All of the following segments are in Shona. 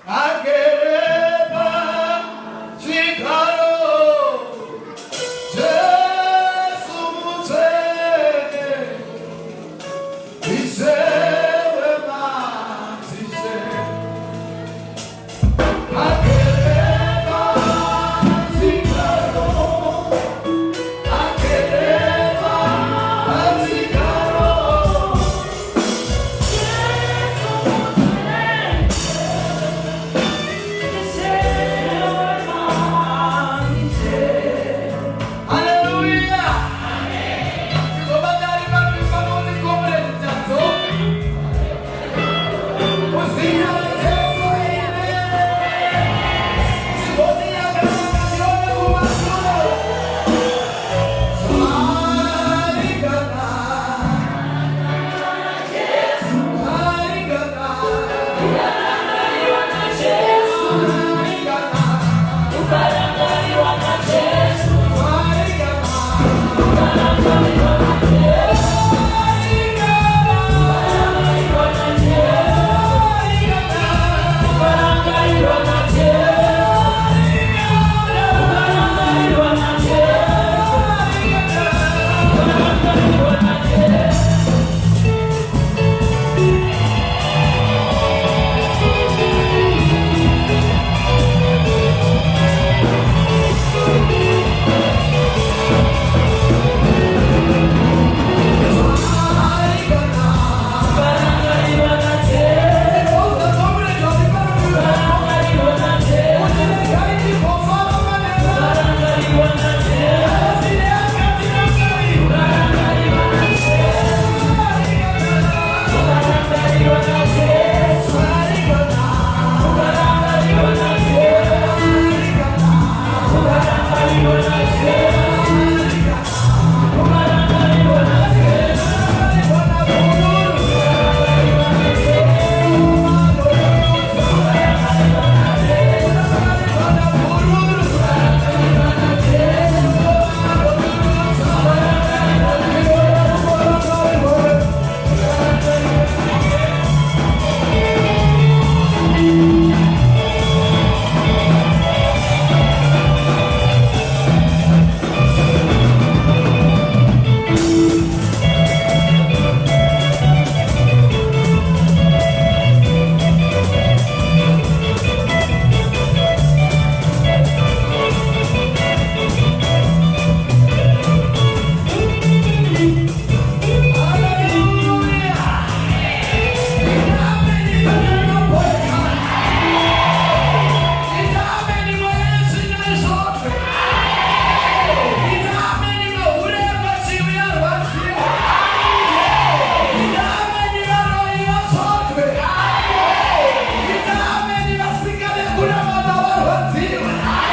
Agere pachigaro, Jesu mutsvene, Ishe wemadzishe. Agere pachigaro, agere pachigaro. Jesu mutsvene, Ishe wemadzishe. Haleluya! Tinobata pano kuti comrade tadzoka. Muzita raJesu, amen. Tigoti yakanaka tione kumashure. Zvaringana. Zvaringana. Zvaringana. Zvaringana.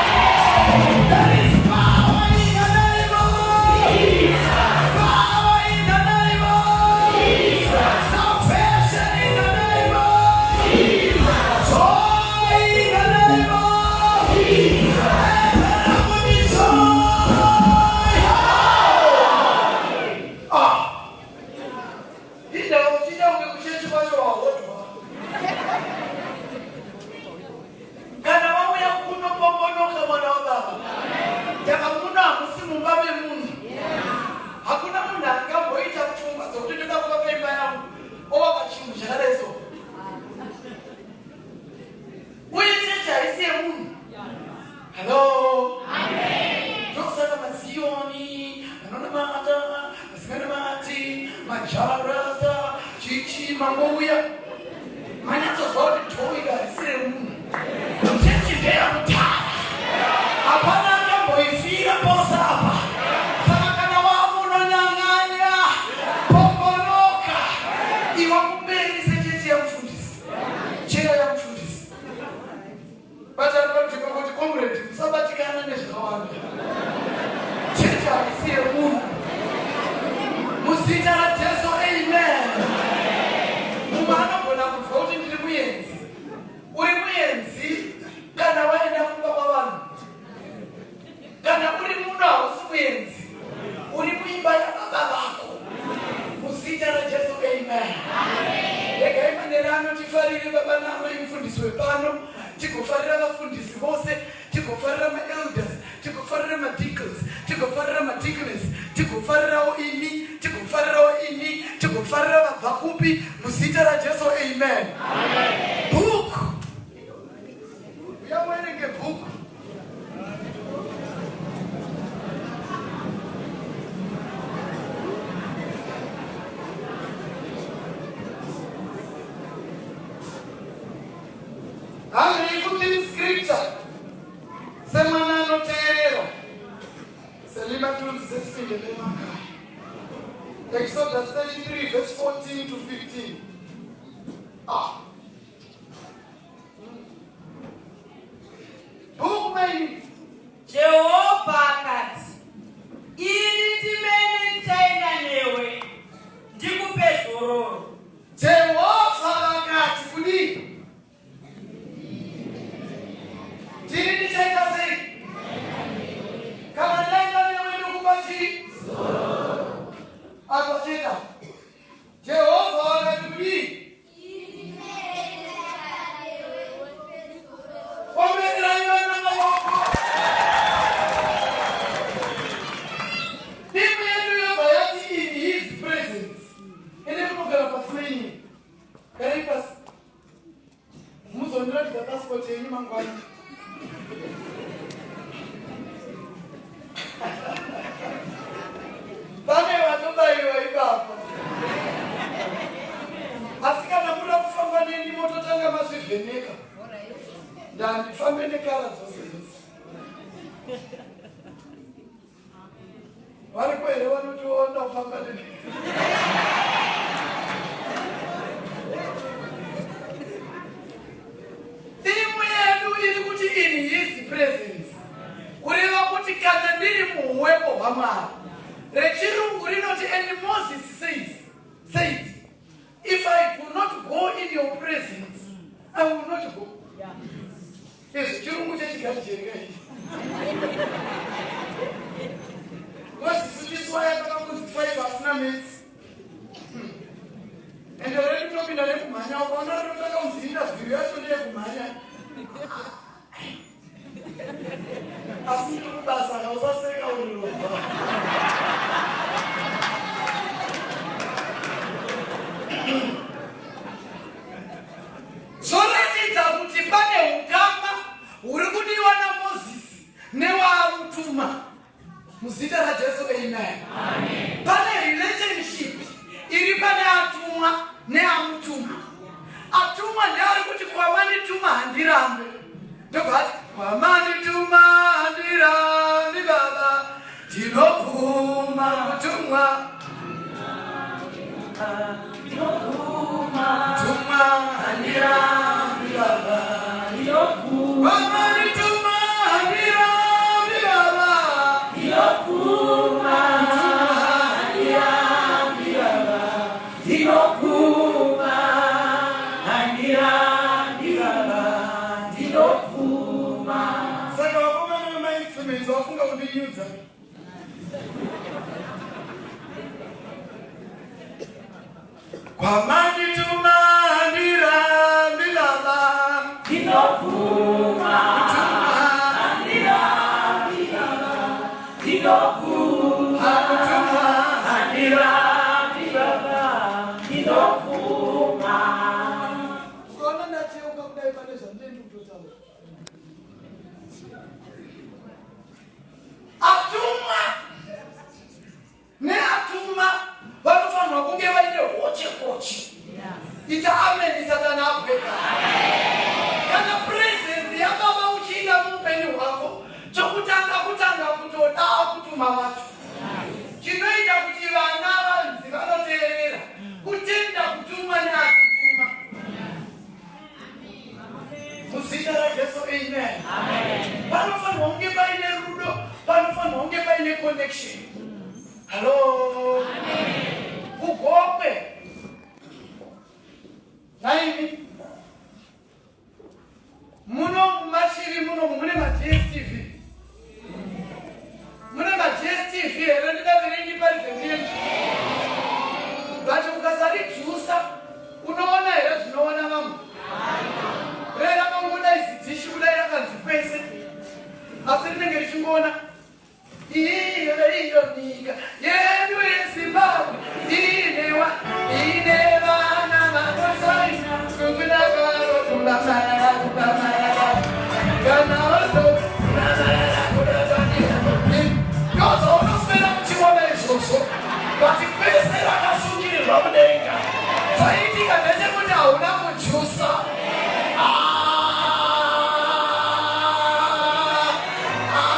There is power in the name of Jesus. Power in the name of Jesus. Salvation in the name of Jesus. Joy in the name of Jesus. Everybody joy. Ah. Indawo uchida kunge kuchechi kwacho wahodwa. Kana wauya kunopombonoka mwana wababa. Ndaka muno hamusi mumba memunhu. Hakuna munhu angamboita pfungwa dzokuti ndoda kuvaka imba yangu ovaka chinhu chakadai so. Uye chechi haisi yemunhu. Hello. Ndosaka maZioni vanonamata vasinganamati majarasta chichi mangouya manyatsozwa kuti dhoira harisi remunhu. Chechi ndeyamutara. Hapana akamboifira pose apa. Saka kana wamunonyang'anya pombonoka iwa kumberi sechechi yamufundisi cheya yamufundisi batani parutivi kuti comrade musabatikana nezvakawanda. Chechi haisi yemunhu. Muzita raJesu, amen. Mumwe anogona kunzwa kuti ndiri muenzi. Uri muenzi kana waenda kumba kwavanhu. Kana uri muno hausi muenzi, uri muimba yababa vako. Muzita raJesu, amen. Regai manera anotifarire baba naamai mufundisi wepano. Tigofarira vafundisi vose, tigofarira maelders, tigofarira madeacons, tigofarira madeaconess, tigofarirawo imi, tigofarirawo ini, tigofarira vabva kupi, muzita raJesu, amen. Amen. Book. Uya uerenge book. Handei kutheme scripture semwana anoteerera selimatunzi sesipinde nemakaya. Exodus 33 verse 14 to 15. Ah. Book maini. Jehovha akati, Ini ndimene ndichaenda newe, ndikupe zororo. Jehovha vakati kudii? Ndini ndichaita sei? Kana ndaenda newe ndokupa chii? Apa cheta. Jehovha vakati kudii? Omererai vana maoko. Timu yedu yobva yati in his presence. Ende munogara pasi menyu. Garai pasi. Muzondiratidza passport yenyu mangwana. Pane vatobayiwa ipapo. Asi kana muda kufamba neni mototanga mazvivheneka. Ndandifambe nekara dzose dzose. Variko here vanotiona kufamba neni? Timu yedu iri kuti in his presence, kureva kuti kana ndiri muhuwepo hwaMwari. Rechirungu rinoti and Moses says, said, if I do not go in your presence, I will not go. Izvi chirungu chechigarijeri kai. Wazisitiswa yakakunzi five asina maths. Ende redu topinda nekumhanya ukaona rinotanga kunzi interview yacho ndeyekumhanya. Asi ndiri kubasa ka usaseka uri rovha. Zvoratidza kuti pane ukama huri kudiwa naMozisi newaarutuma. Muzita raJesu, amen. Pane relationship iri pane atumwa neamutuma. Atumwa ndeari kuti kwamandituma handirambe. Ndobva ati kwamandituma handirambi baba, ndinobvuma kutumwa. Tumwa handirambi baba. Kwamandituma handirambi baba. Saka vakomana vemainstruments vafunga kundinyudza. Kwamandituma handirambi baba. Ndinobvuma, handirambi baba. Ndinobvuma, Kutuma. handirambi baba. Ndinobvuma. Ukaona ndacheuka kudai pane zvandinenge kutotaura. Atumwa neatumwa vanofanirwa kunge vaine hoche koche. Ita ameni satani abweka. Kana presence yababa uchiida muupenyu hwako, chokutanga kutanga kutoda kutuma vacho. Chinoita kuti vana vanzi vanoteerera kutenda kutumwa neakutuma. Muzita raJesu, amen. Panofanirwa kunge paine rudo, panofanirwa kunge paine connection. Hello. Kugokwe. Naimi. Muno mumachiri muno mune maDSTV. Mune maDSTV here ndidavire ndiparidze ndiende. But ukasarijusa unoona here zvinoona vamwe? Rera mangoda izi dishi. uchingoona iyo iyo nyika yedu yeZimbabwe inewa ine vana vanoshaina kukunakaro kumbamarara kumbamarara kana oto kumbamarara kudabanira ndozvaunoswera muchiona izvozvo, but kwese rakasungirirwa mudenga. Chaitika ndechekuti hauna kujusa. Ah! Ah!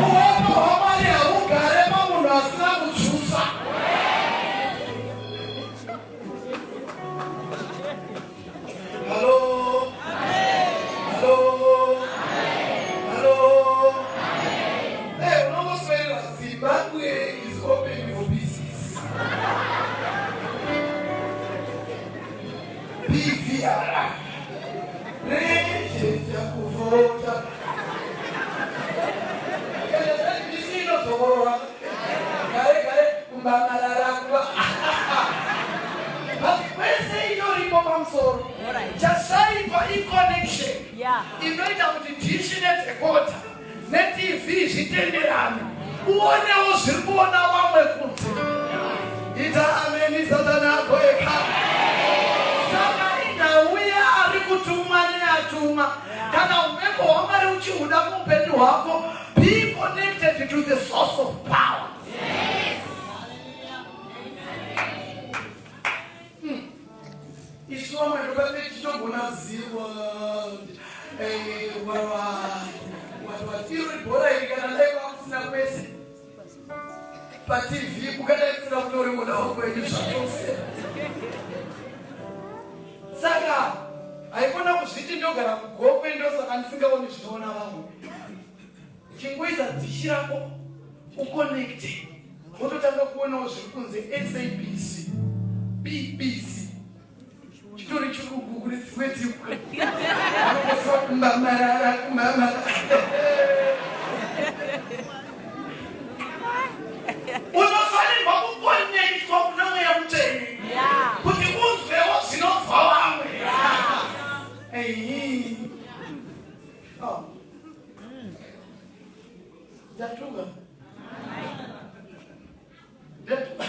Uwepo hwaMwari haugare pamunhu asina kujusa. Hello? Hello? Hello? Hey, unongoswera Zimbabwe is open for business. BVR. Register kuvhota. Kana ZBC inodzokorora. Gare gare kumbamarara kuba. But kwese itoripo pamusoro. Chashaikwa iconnection inoita kuti dhishi nedecoder neTV zvitenderane, uonewo zviri kuona vamwe kunze. Ita ameni, Satani agoeka. Saka inhau yaari kutumwa neatumwa. Kana uvepo hwaMwari uchihuda muupenyu hwako, be connected to the source of power. Isu vamwe ndokati tichitogona ziva iro bhora iri, kana dai kwakusina kwese paTV, kukadai kusina kutorionawo kwenyu zvachose. Saka haikona kuzviti ndogara kuGokwe, ndosaka ndisingaoni zvinoona vamwe. Chingoisa dhishi rako uconnecte, wototanga kuonawo zviri kunze. SABC, BBC, chitori chirungu kune dzimwe dzimwe vanongosiwa kumbamarara kumbamarara. Unofanirwa kuconnectwa kuna Mweya Mutsvene kuti unzwewo zvinonzwa vamwe. Ei. Oh. Ndatuka. Ndatuka.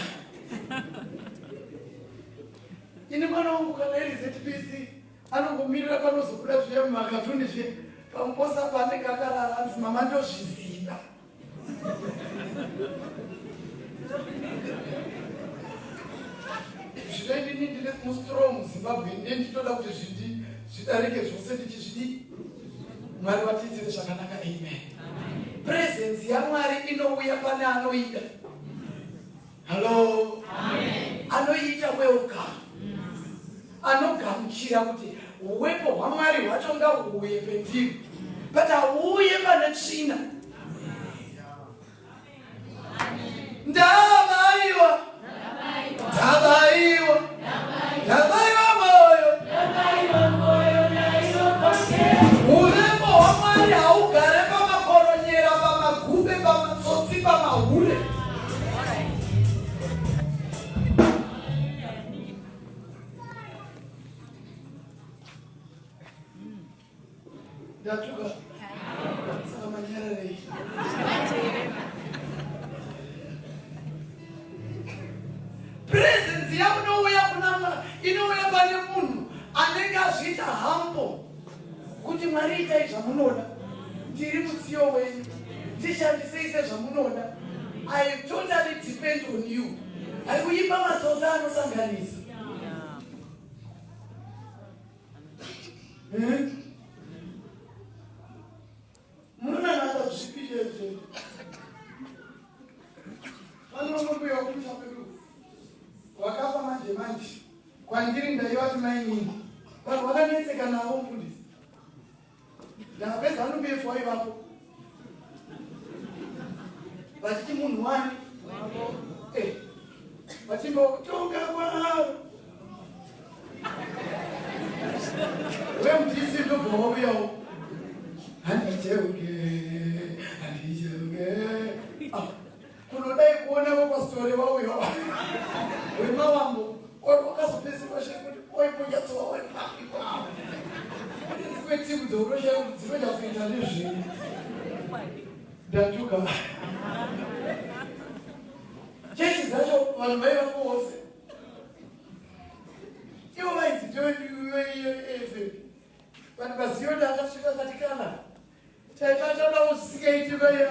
Ini mwana wangu kana iri ZBC anongomirira panozobuda zviya mumakatuni zviya pamuposa paanenge akarara, anzi, "Mama, ndozviziva." Zvino inini ndine mustrong Zimbabwe, ine nditoda kuti zvindi zvidarike zvose ndichizvidi. Mwari vatiitire zvakanaka, amen. Presence yaMwari inouya pane anoida. Hallo? Anoiita welcome, anogamuchira kuti uwepo hwaMwari hwacho ngahuuye pendiri, but hauuye pane tsvina. Ndabaiwa, ndabaiwa, ndabaiwa moyo. Uvepo hwaMwari haugare pamakoronyera, pamagube, pamatsotsi, pamahure. Ndatuka. Saka manyararei? Presence yaunouya kuna Mwari inouya pane munhu anenge azviita humble kuti, "Mwari, itai zvamunoda, ndiri mudziyo wenyu, ndishandisei sezvamunoda. I totally depend on you." Haikuimba matsotsa anosanganisa. Eh? Munonanata zvipi chete? Vanombobuya kumusha kwedu vakafa manje manje. Kwandiri ndaivati mainini. Vanhu vakanetseka navo, mufundisi. Ndakapedza vanopf waivapo vachiti munhu wani, vachimbotonga kwavo weMDC, ndobva wauyawo, "Handicheuke, handicheuke." Ah, kunodai kuona vapastori vauyawo wemawambo, wakazopedzisira shekuti oimbonyatsowa wepapi kwavo. kwetimu dzaunoshaya kuti dzinonyatsoita nezvei. Ndatuka. Chechi dzacho vanhu vaivapo vose. Ivo vainzi ndoefe. Vanhu vaZiyoni akasvika akati kana taibata navo zvisingaiti vaya.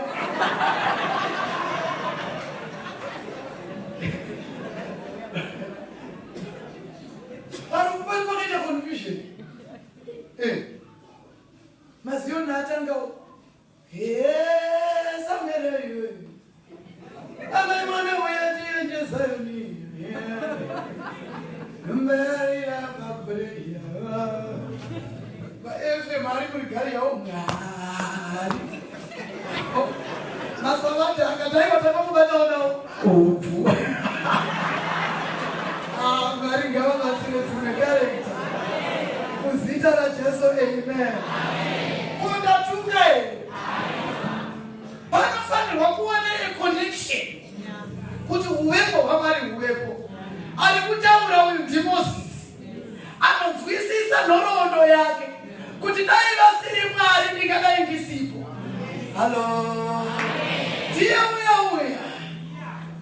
Vanhu pari pakaita confusion. Eh. MaZiyoni atangawo. Hee samere iwe. Amai mwana uya tiende Zayoni. Mberi yapabreya. VaEfrem ari murigari yawo Mwari. Masavati akati aiwa takamubatawo nawo. Upfu. Ah, Mwari ngavabatsire dzimwe character. Muzita raJesu, amen. Kundatuka here? Panofanirwa kuva neconnection kuti uvepo hwaMwari huvepo. Ari kutaura uyu ndiMozisi anonzwisisa nhoroondo yake kuti dai vasiri Mwari ndingadai ndisipo. Halo, ndiye uya uya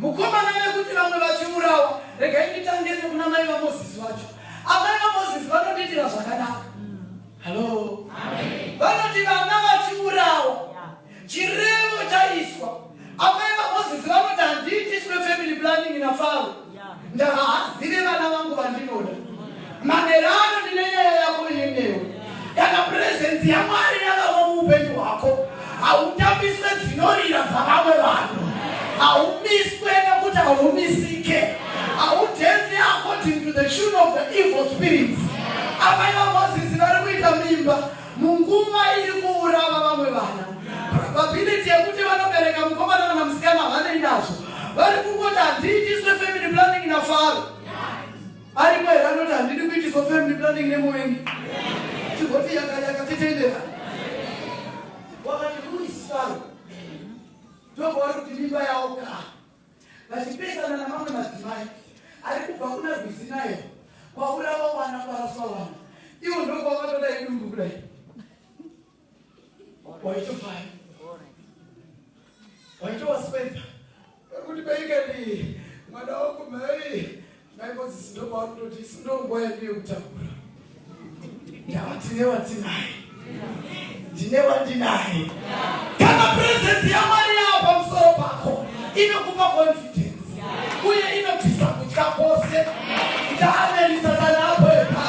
mukomana vekuti vamwe vachiurawa. Regai nditange nekuna mai vaMozisi vacho. Amai vaMozisi vanondiitira zvakanaka. Halo, vanoti vana vachiurawa, chirevo chaiswa. Amai vaMozisi vanoti handiitiswe family planning naFaro, ndavahazive vana vangu vandinoda. Manherano ndine nyaya yako inewe. Kana presence yaMwari yavamo muupenyu hwako, hautambiswe dzinorira dzavamwe vanhu, haumiswe nekuti haumisike, haudhenzi according to the tune of the evil spirits. Amai vaMozisi vari kuita mimba munguva iri kuurava vamwe vana. Probability yekuti vanobereka mukomana kana musikana havanei nazvo, vari kungoti handiitiswe family planning naFaro. Arimo here anoti handidi kuitiswa family planning nemuvengi? Tigoti yakatitendera. Wakati who is Faro? Ndobva vari kuti mimba yawo ka. Vachipesana namamwe madzimai ari kubva kuna rwizi nayo kwaurawa wana kwaraswa wana. Ivo ndobva vakatoda idumbu kudai. Waitofaya. Waitowaswedza. Kuti baikani mwana wangu mai mai Moses ndopavanototi isu ndonguva yedu yekutambura. Ndava tine watinaye. Ndine wandinaye. Kana presence yaMwari yava pamusoro pako inokupa confidence uye inobvisa kutya kwose. Ita ameni Satani apo eka.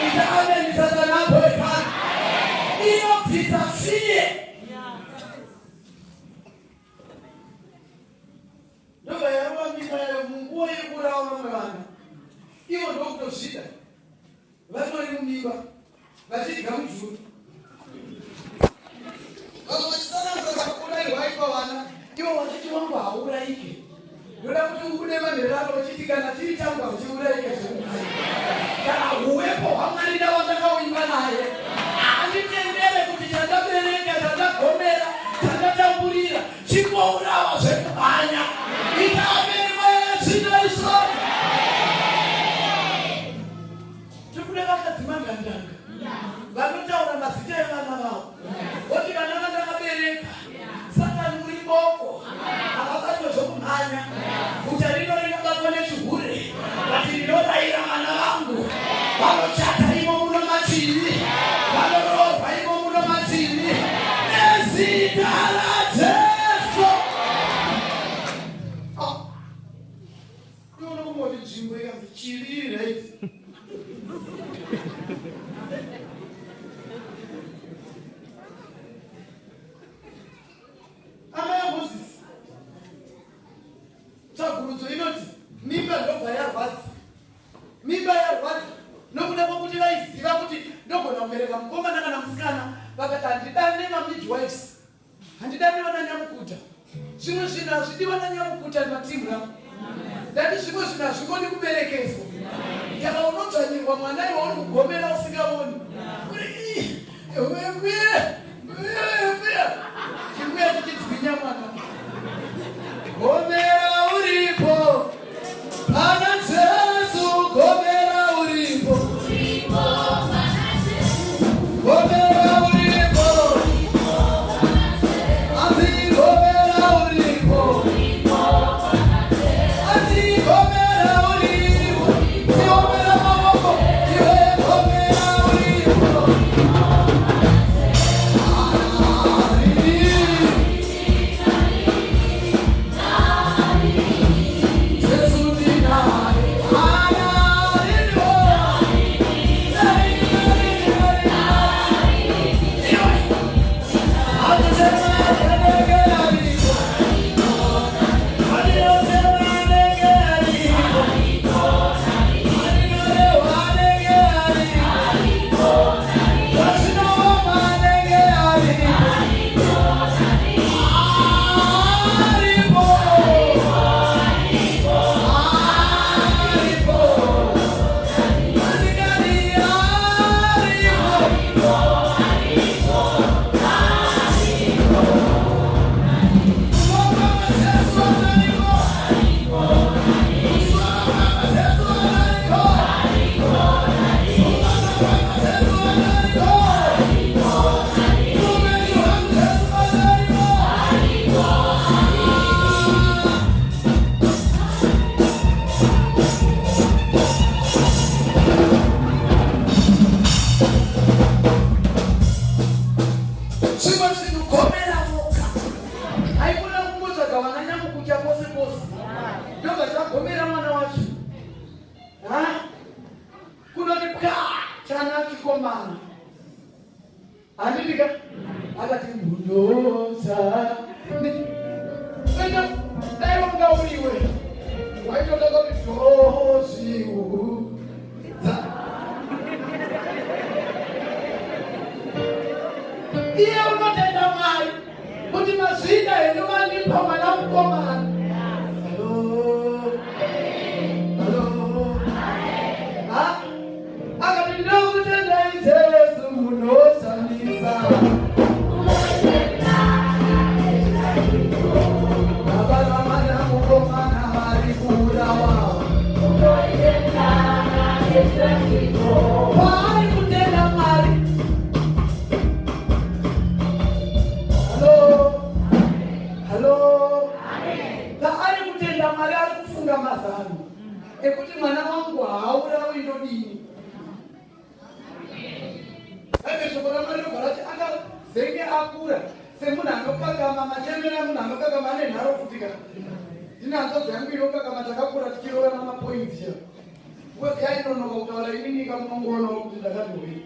Ita ameni Satani apo eka. Inobvisa fear. Ndobva yarova mimba yayo munguva yekurawa vamwe vana. Ivo ndokutozvida. Vatori mumimba vachidya mujuru. Vamwe vachitsanangura pakuurairwa aitwa vana, ivo vachiti wangu hauuraike. Ndoda kuti ubude manherano uchiti kana chiri changu hachiuraike zvekumhanya. Kana huwepo hwaMwari ndawandakauimba naye handitendere kuti chandabereka, chandagomera, chandatamburira chingourawa zvekumhanya. Ita ameni mweya yetsvina isota. Tikuda vakadzi mangandanga vanotaura mazita evana vavo voti vana vandakabereka Satani uri boko havabatwe zvokumhanya. Guta rino ringabatwa nechihure, but ndinorayira vana vangu vanochata imo muno mativi, vanoroorwa imo muno mativi, nezita raJesu. Oh. Iwe unokumboti nzvimbo ikanzi chiviri right? Amai aMozisi, tsvagurudzo inoti mimba ndobva yarwadza. Mimba yarwadza nokuda kwokuti vaiziva kuti ndogona kubereka mukomana kana musikana, vakati handidane mamidwives, handidane vananyamukuta. Zvimwe zvinhu hazvidi vananyamukuta matimra. Ndati zvimwe zvinhu hazvingodi kuberekeswa. Kana unodzvanyirwa mwana iwe uri kugomera usingaoni. Uri Chimbuya chichidzwinya mwana. Gomera uripo. Pana Jesu gomera uripo. Gomera. mwana chikomana. Handidika akati munonza dai wanga uriwe waitoda kuti dozviudza iye unotenda Mwari kuti mazviita henyu mandipa mwana mukomana. Hello? Hello? Ha? Akati ndokutendai Jesu munoshamisa. Baba vamwana mukomana vari kuurawa. Paari kutenda Mwari. Hello? Hello? Paari kutenda Mwari ari kufunga mazano ekuti mwana wangu haaurawi ndodini. Aine shoko raMwari robva rati akazenge akura semunhu anokakama machemera munhu anokakama ane nharo futi ka. Ndine hanzvadzi yangu inokakama takakura tichirovana mapoints chero. Because yainonoka kutaura inini ikamunongoonawo kuti ndakati hwei.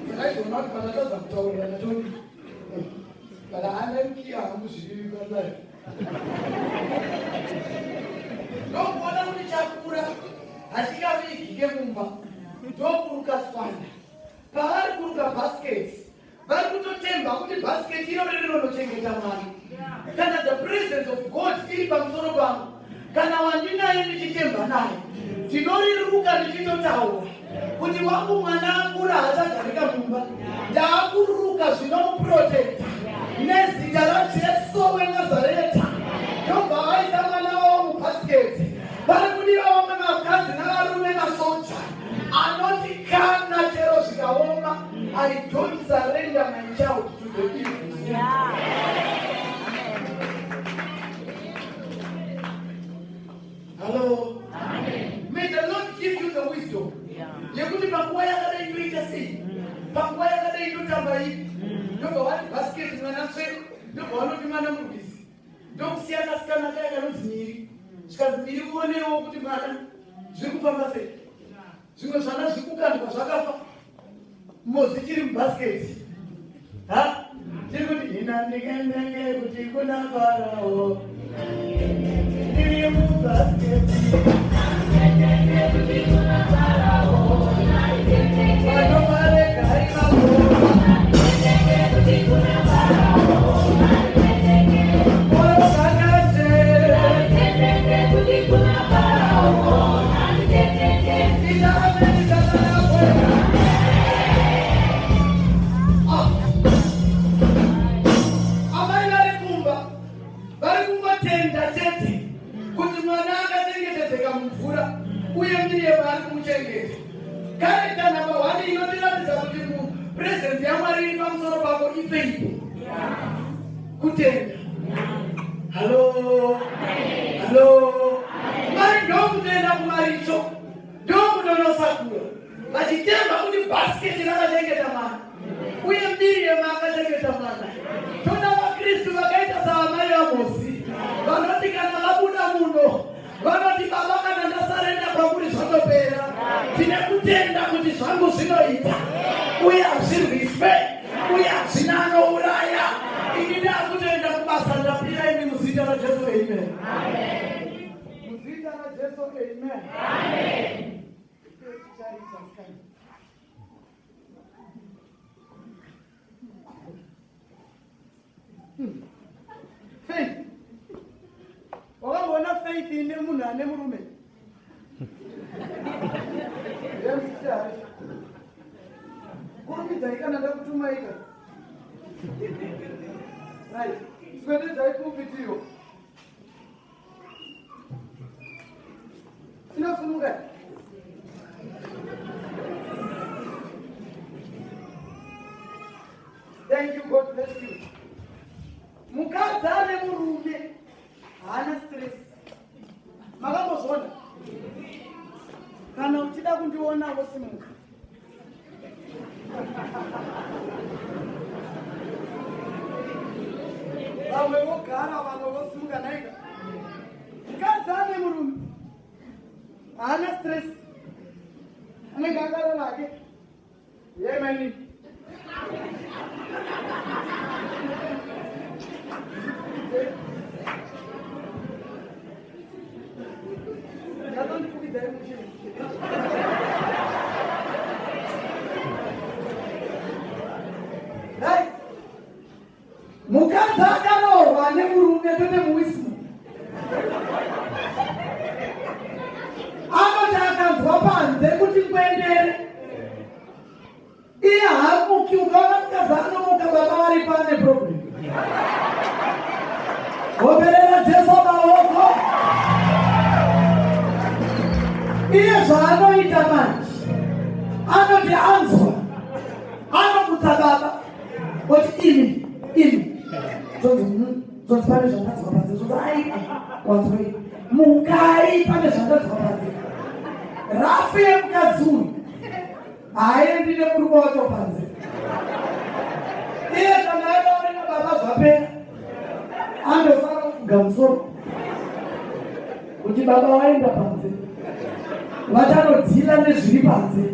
Ndakaizoona kuti patatadza kutaurirana todii. Kana ane mukiya hangu zviri palife. Ndokuona kuti chakura hachingavigike mumba. Ndokuruka tswanda. Pavari kuruka baskets vari kutotemba kuti basket iroro rinonochengeta mwana. Kana the presence of God iri pamusoro pangu, kana wandinaye ndichitemba naye, ndinoriruka ndichitotaura kuti wangu mwana akura hachagarika mumba, ndaakuruka zvinomuprotecta nezita raJesu weNazareta. Ndobva vaisa mwana wavo mubhasiketi. Vari kudiwa vamwe vakadzi navarume masoja anoti kana chero zvikaoma, I don't surrender my child to the evil spirit. Hello. May the Lord give you the wisdom. Yekuti panguva yakadai ndoita sei? Panguva yakadai ndotamba ipi? Ndobva wati basket mwana tsve, ndobva wanoti mwana murwizi. Ndokusiya kasikana kaya kanonzi Miri. Zvikanzi Miri uonewo kuti mwana zviri kufamba sei? Zvimwe zvana zviri kukandwa zvakafa. Mozi chiri mubasket. Ha? Chiri kuti ina ndikendenge kuti kuna Farao. Ndiri mubasket. Vanofareka ipapo. Amai vari kumba vari kungotenda chete kuti mwana akachengetedzeka mumvura uye Miriam ari kumuchengeta. Character number one inotiratidza kuti presence yaMwari iri pamusoro pako ifaith. Kutenda. Hello. Hello. Mari ndokutenda kumaricho. Ndokutonosakura. Vachitemba kuti bhasiketi rakachengeta mwana. Uye Miriam akachengeta mwana. Toda vaKristu vakaita saamai vaMosi. Vanoti kana vabuda muno vanoti baba kana ndasarenda kwamuri zvatopera. Tine kutenda kuti zvangu zvinoita uye hazvirwiswe uye hazvina anouraya. Ini ndakutoenda kubasa ndapira imi muzita raJesu amen. Muzita raJesu amen. Amen. Faith. Wakamboona faith ine munhu ane murume? Kurumidzai kana ndakutumai ka. Right. Swededzai pulpit iyo. Inosumuka. Thank you, God bless you. Mukadzi ane murume haana stress. Makambozviona? Kana uchida kundiona wosimuka. Vamwe vogara, vamwe vosimuka nhaika. Mukadzi ane murume haana stress. Anenge akarara hake. Yemeni. Mukadzi akaroorwa nemurume kwete muwismu. Anoti akanzwa panze kuti ngwendere. Iye haamuki, ukaona mukadzi anomuka baba vari pane problem. Homberera Jesu maoko. Iye zvaanoita manje anoti anzwa anomutsa baba oti imi imi zvonzi hmm, zvonzi pane zvandanzwa panze zvonzi ai wanzwei mukai pane zvandanzwa panze rafu yemukadzi uyu haaendi nemurume wacho panze iye kana ataurira baba zvapera andosara kufuga musoro kuti baba vaenda panze vachanodhila nezviri panze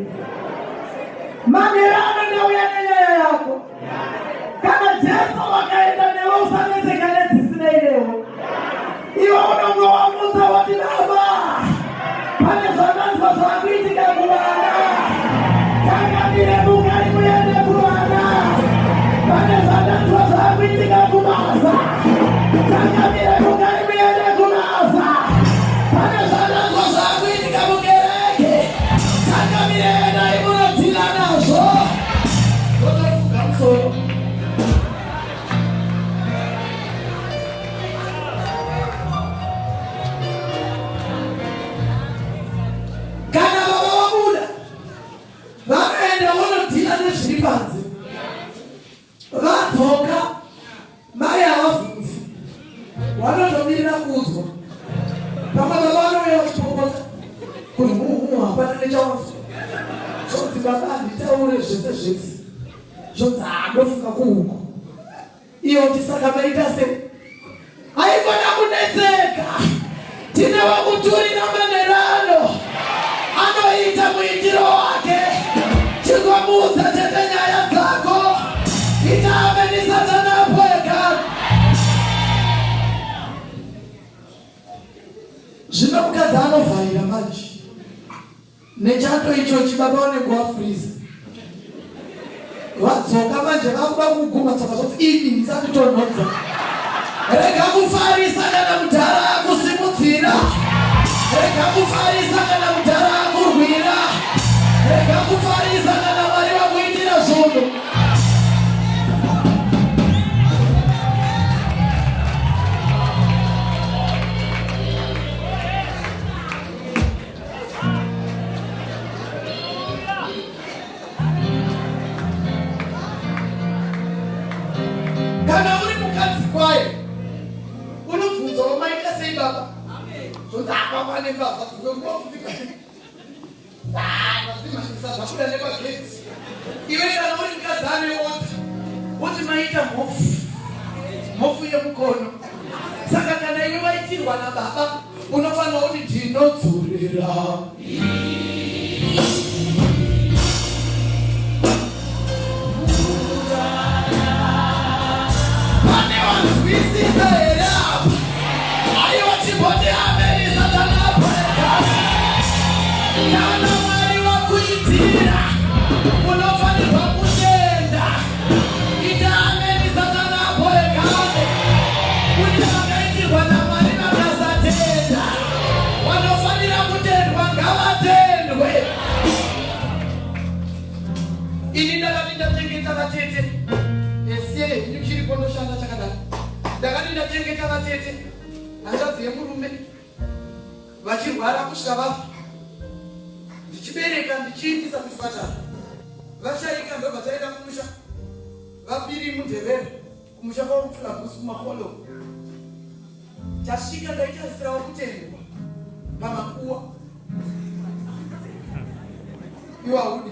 manera anondauya nenyaya yako kana jesu vakaenda newe usanetseka nedzisinei newe iwe unonge wamutsa wati baba pane zvandanzwa zvakuitika kuvana changamire mukai muende kuvana pane zvandanzwa zvakuitika kubasa changamire mukai muende kubasa pane zvandanzwa zvakuitika mukereke changamire endai munodhila nazvo votofuga musoro Kana baba vabuda vanoenda vonodhila nezviri panze, vadzoka mai havabvunzi, vanotomirira kuudzwa. Pamwe baba vanouya vachipopota kuti huhu hapana nechawanzwa, zvonzi baba handitaure zvese zvese, zvonzi haandofunga kuhuku Iyo tisaka maita sei? Haikona kunetseka. Tine wakuturira manerano anoita muitiro wake. Chingomuudza chete nyaya dzako. Ita ameni satani apweka. Zvino mukadzi anovhaira manje. Nechato ichochi baba vanenge wafreeza. Vadzoka manje vakuda kuguma tsoka zvoti ini musanditonhodza. Rega kufarisa kana mudhara akusimudzira. Rega kufarisa kana mudhara akurwira. Rega kufarisa kana Mwari vakuitira zvinhu. Kana uri mukadzi kwaye unobvunzawo maita sei baba zvonzi apa pane mbavha dzimwe zvabuda nepagedhi iwe kana uri mukadzi ane ota woti maita mhofu mhofu yemukono saka kana iwe waitirwa nababa unofanira kuti ndinodzorera pane wanzwisisa here apa aiwa chimboti ameni satani apweka kana mwari wakuitira unofanirwa kutenda Ita ameni satana aporekane. Kune vakaitirwa naMwari vakasatenda. Vanofanira kutendwa ngavatendwe. Ini ndakati ndachengeta vatete. Esiye henyu chiripo ndoshanda chakadai. Ndakati ndachengeta vatete. Hanzvadzi yemurume vachirwara kusvika vafa ndichibereka ndichiindisa kuchipatara vashaika ndobva taenda kumusha vapiri mundevere kumusha kwavo mupfulabusi kumaholo tasvika ndaitarisirawo kutendwa pamakuwa iwe haudi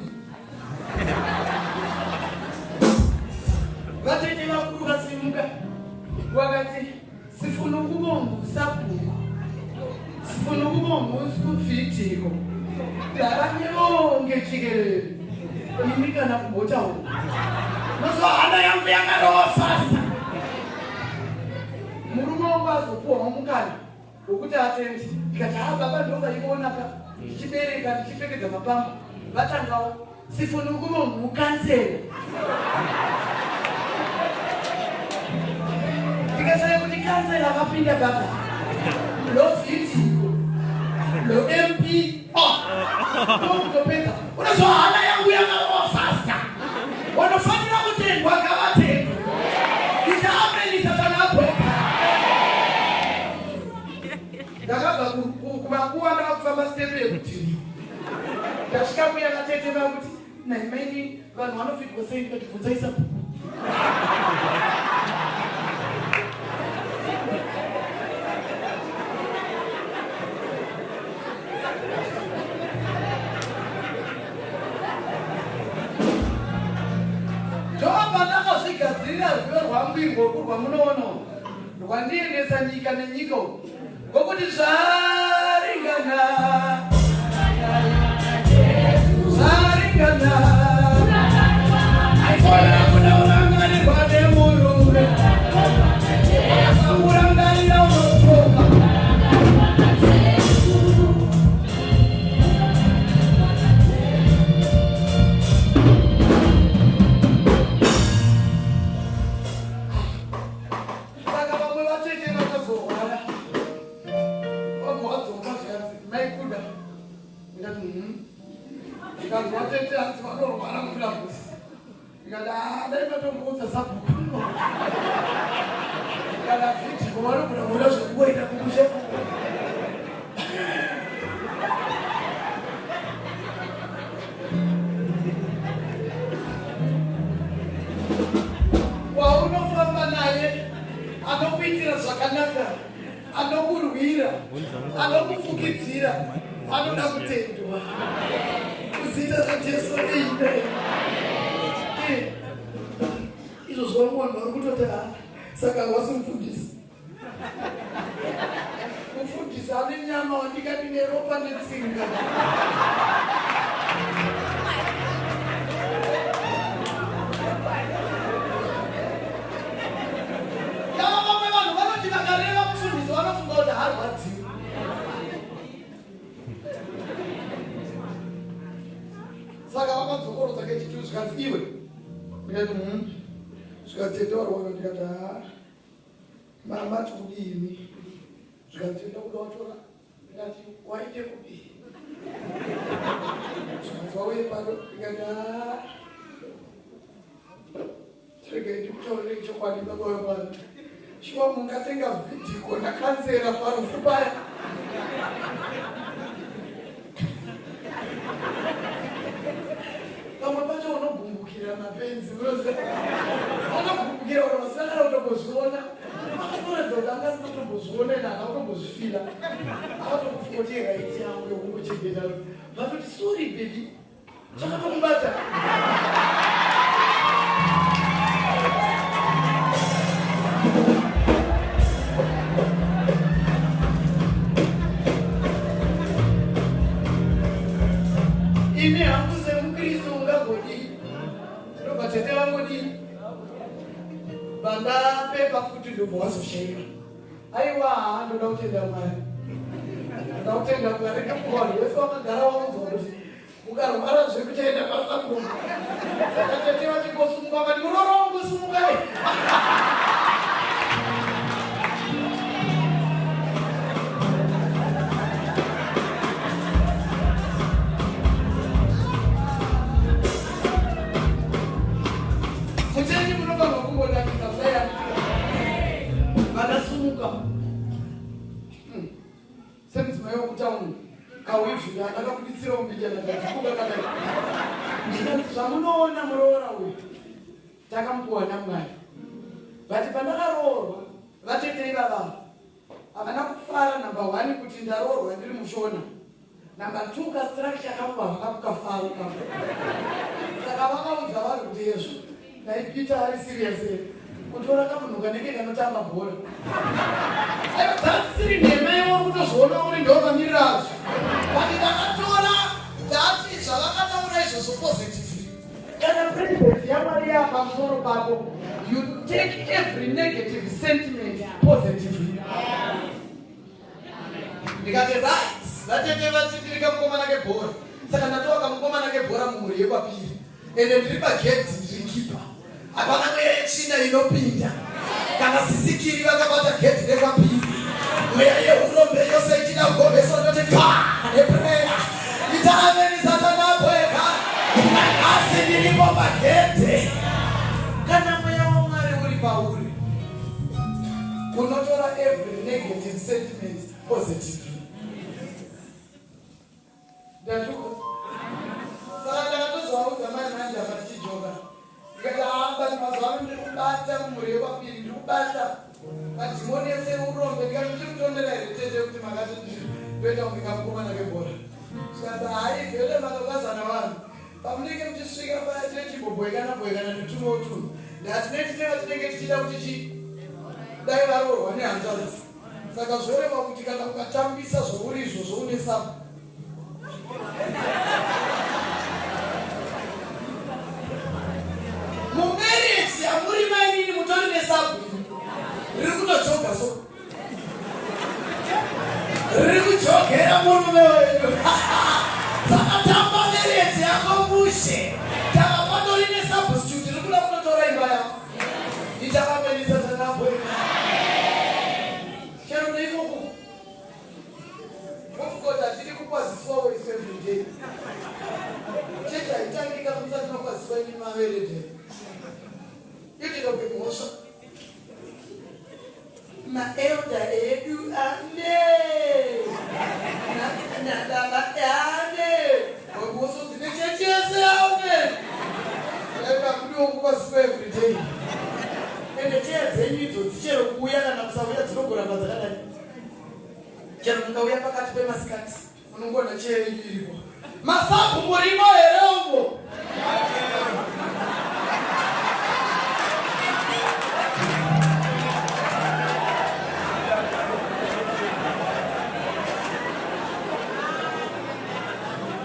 vatete vakuru vasimuka wakati Sifuna ukubonga usabhuku. Sifuna ukubonga uSvidiko. Ndavanyonge chikerere ini kana kumbotaura. Mazuva hana yangu yakarova fasta. Murume wangu azopuwawo mukana wekuti atende. Ndikati haa baba ndovaiona ka ndichibereka ndichipfekedza mapamba vatangawo sifuni ukuvo mukansela. Ndikashaya kuti kansela vapinda baba lo vhidhiyo lo MP ndokutopedza unozwa hana yangu yakarova fasta. Wanofanira kutendwa ngavatendwe. Ndichaamenisa kana abweka. Ndakabva kumakuwa ndakufamba step yekudhiriwa. Ndasvika kuya vatete vakuti nhai maini vanhu vanofitwa sei ndikati bvunzai sabhuku. Ndopandakazvigadzirira rwiyo rwangu irworwu rwamunoona urwu rwandiendesa nyika nenyika uku ngokuti zvaringana zvaringana aikona kuda urangarirwa nemurume akasangurangarira unotoka Saka vamwe vatete vakazorwara vabva vadzoka zvikanzi maikuda ndikati zvikanzi vatete hanzi vanorwara mufilabusi ndikati haa dai matomboudza sabhuku kana vhidhiko vanogona kuona zvekungoita kumusha. Waunofamba naye anokuitira zvakanaka, anokurwira, anokufukidzira, anoda kutendwa. Kuzita raJesu, amen. Izvozvo vamwe vanhu vari kutoti saka havasi mufundisi. Mufundisi ane nyama wandikati neropa netsinga. Yava vamwe vanhu vanoti vakareva mufundisi vanofunga kuti haarwadziwi. Saka vakadzokorodza kechituru zvikanzi iwe. Ndikati Zvikanzi tete warwara ndikati haa. Mama tikudii imi? Zvikanzi tenda kuda watora. Ndikati waite kudii? Zvikanzi wauye pano. Ndikati haa. Regai ndikutaurire chokwadi baba wemwana. Shuwa mungatenga vhidhiko ndakanzera parufu paya. Pamwe pacho unogumbukira mapenzi unoziva. Unogumbukira vanhu vasina kana kutombozviona. Akatoratidza kuti anga asina kutombozviona ende haana kutombozvifila. Akatokufunga kuti right yangu yokungochengeta. Vatoti sorry baby. Chakatomubata. Imi hangu semukristu ungagodii ndobva tete vangodii vandapepa futi ndobva wazoshaika aiwa haa ndoda kutenda mwari ndoda kutenda mwari nekuti vanhu vese vakagara vaunzwa kuti ukarwara zvekuchaenda pasango saka tete vachingosumuka vakati muroora wangu sumukai. Mutenyi munofanirwa kungonakidza kudai handiti? Vandasumuka. Semudzimai wekutauni kawivhi ndakakubitsira umbijana ndadzikuka kadai. Ndikati zvamunoona muroora uyu takamupuwa naMwari. But pandakaroorwa vatete ivava havana kufara number one kuti ndaroorwa ndiri mushona. Number 2 ka structure kangu havana kukafara kangu. Saka vakaudza vanhu kuti yezvo dai Peter ari serious here kutora kamunhu kanenge kanotamba bhora. Aiwa dzasiri nhema iwe uri kutozviona uri ndo mamiriro azvo. But ndakatora izvozvo positively. Kana presence yaMwari yapamusoro pako, you take every negative sentiment positively. Ndikati right, vatete vati ndiri kamukomana kebhora, saka ndatova kamukomana kebhora mumhuri yekwapiri, ende ndiri pagedhi, ndiri kipa, hapana mweya yetsvina inopinda. Kana sisikiri vakabata gedhi rekwapiri, mweya yeurombe yose ichida kugombeswa, ndoti pa neprayer, ita ameni satanapo ega, nanhasi ndiripo pagedhi. Kana mweya waMwari uri pauri, unotora every negative sentiment positively. Ndatuka. Saka ndakatozovaudza mai manje apa tichijoka, ndikati haa, but mazuva ano ndiri kubata mumhuri yekwapiri, ndiri kubata madhimoni ese urombe. Ndikati ndiri kutondera here tete kuti makati ndoita kunge kamukomana kebhora? Zvikanzi hai, vhele makakwazana vanhu pamunenge muchisvika paya tine chimboboekana boekana netumwewo tunhu. Ndati netine vatinenge tichida kuti chi dai varoorwa nehanzvadzi. Saka zvoreva kuti kana ukatambisa zvauri izvozvo une sabu. Mumereji yamuri mainini mutori nesabu riri kutojoga, so riri kujogera murume wenyu. Saka tamba mereji yako mushe. Tava patori nesubstitute riri kuda kutotora imba yako. Ichakamenisa tanapo chero neikoko. Of course hatidi kukwaziswawo isu everyday. Chechi haitangika musati makwaziswa imi maveredhe. Itoita mhosva. Maelder edu ane nababa ane mhosvo dzine chechi yese ame. Akudiwo kukwaziswa everyday. Ende cheya dzenyu idzodzi chero kuuya kana kusauya dzinogoramba dzakadai. Chero mukauya pakati pemasikati unongoona cheya yenyu iripo. Masabhu murimo here umo?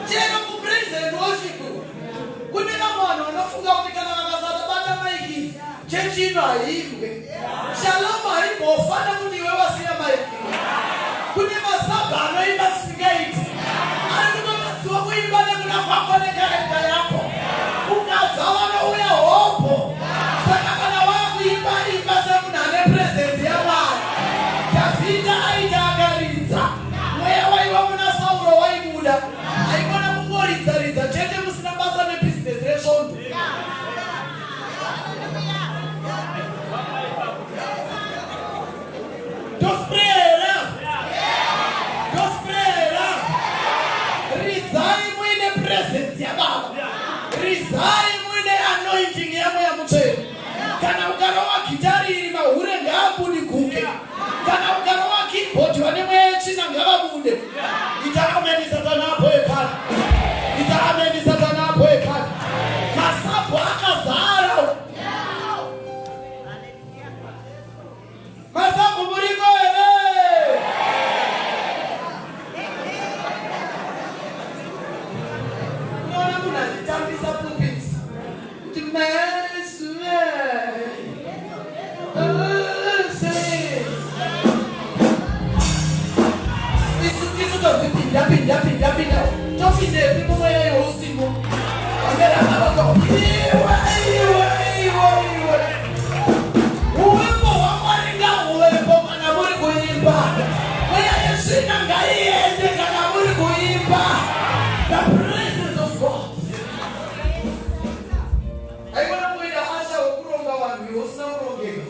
Chero kupraise and worship kune vamwe vanhu vanofunga kuti kana vakasabata maiki idzi chechi ino haiimbwe. Shalom haimbofana kuti iwe wasiya maiki. Kune masabha anoimba zvisingaiti, ari kutotadziwa kuimba nekuda kwako necharacter yako. Ukabva vanouya hopo. Saka kana wakuimba, imba semunhu ane presence yaMwari. Dhavhidha aita akaridza, mweya waiva muna Sauro waibuda. Haikona kungoridza ridza chete musina basa nebhizinesi resvondo. Tosprera, tosprera, ridzai muine presence yababa, ridzai muine anointing yamweya mutsvene. Kana ukarova gitari iri, mahure ngaabudi guke. Kana ukarova keyboard, vane mweya yetsvina ngavabude. Ita ameni satani apo ekani. Ita ameni satani apo ekani. Masabhu akazara. Masabhu muriko here? Unoona munhu achitambisa pulpit kuti mesume. Isu tisu tonzi pinda pinda pinda pinda, topindepi mumweya iwe usimo? Wamera mavoko iwe iwe iwe iwe. Uwepo hwaMwari ngahuvepo kana muri kuimba. Mweya yetsvina ngaiende kana muri kuimba. The presence of God. Haikona kuita asha wekuronga vanhu iwe usina kurongeka.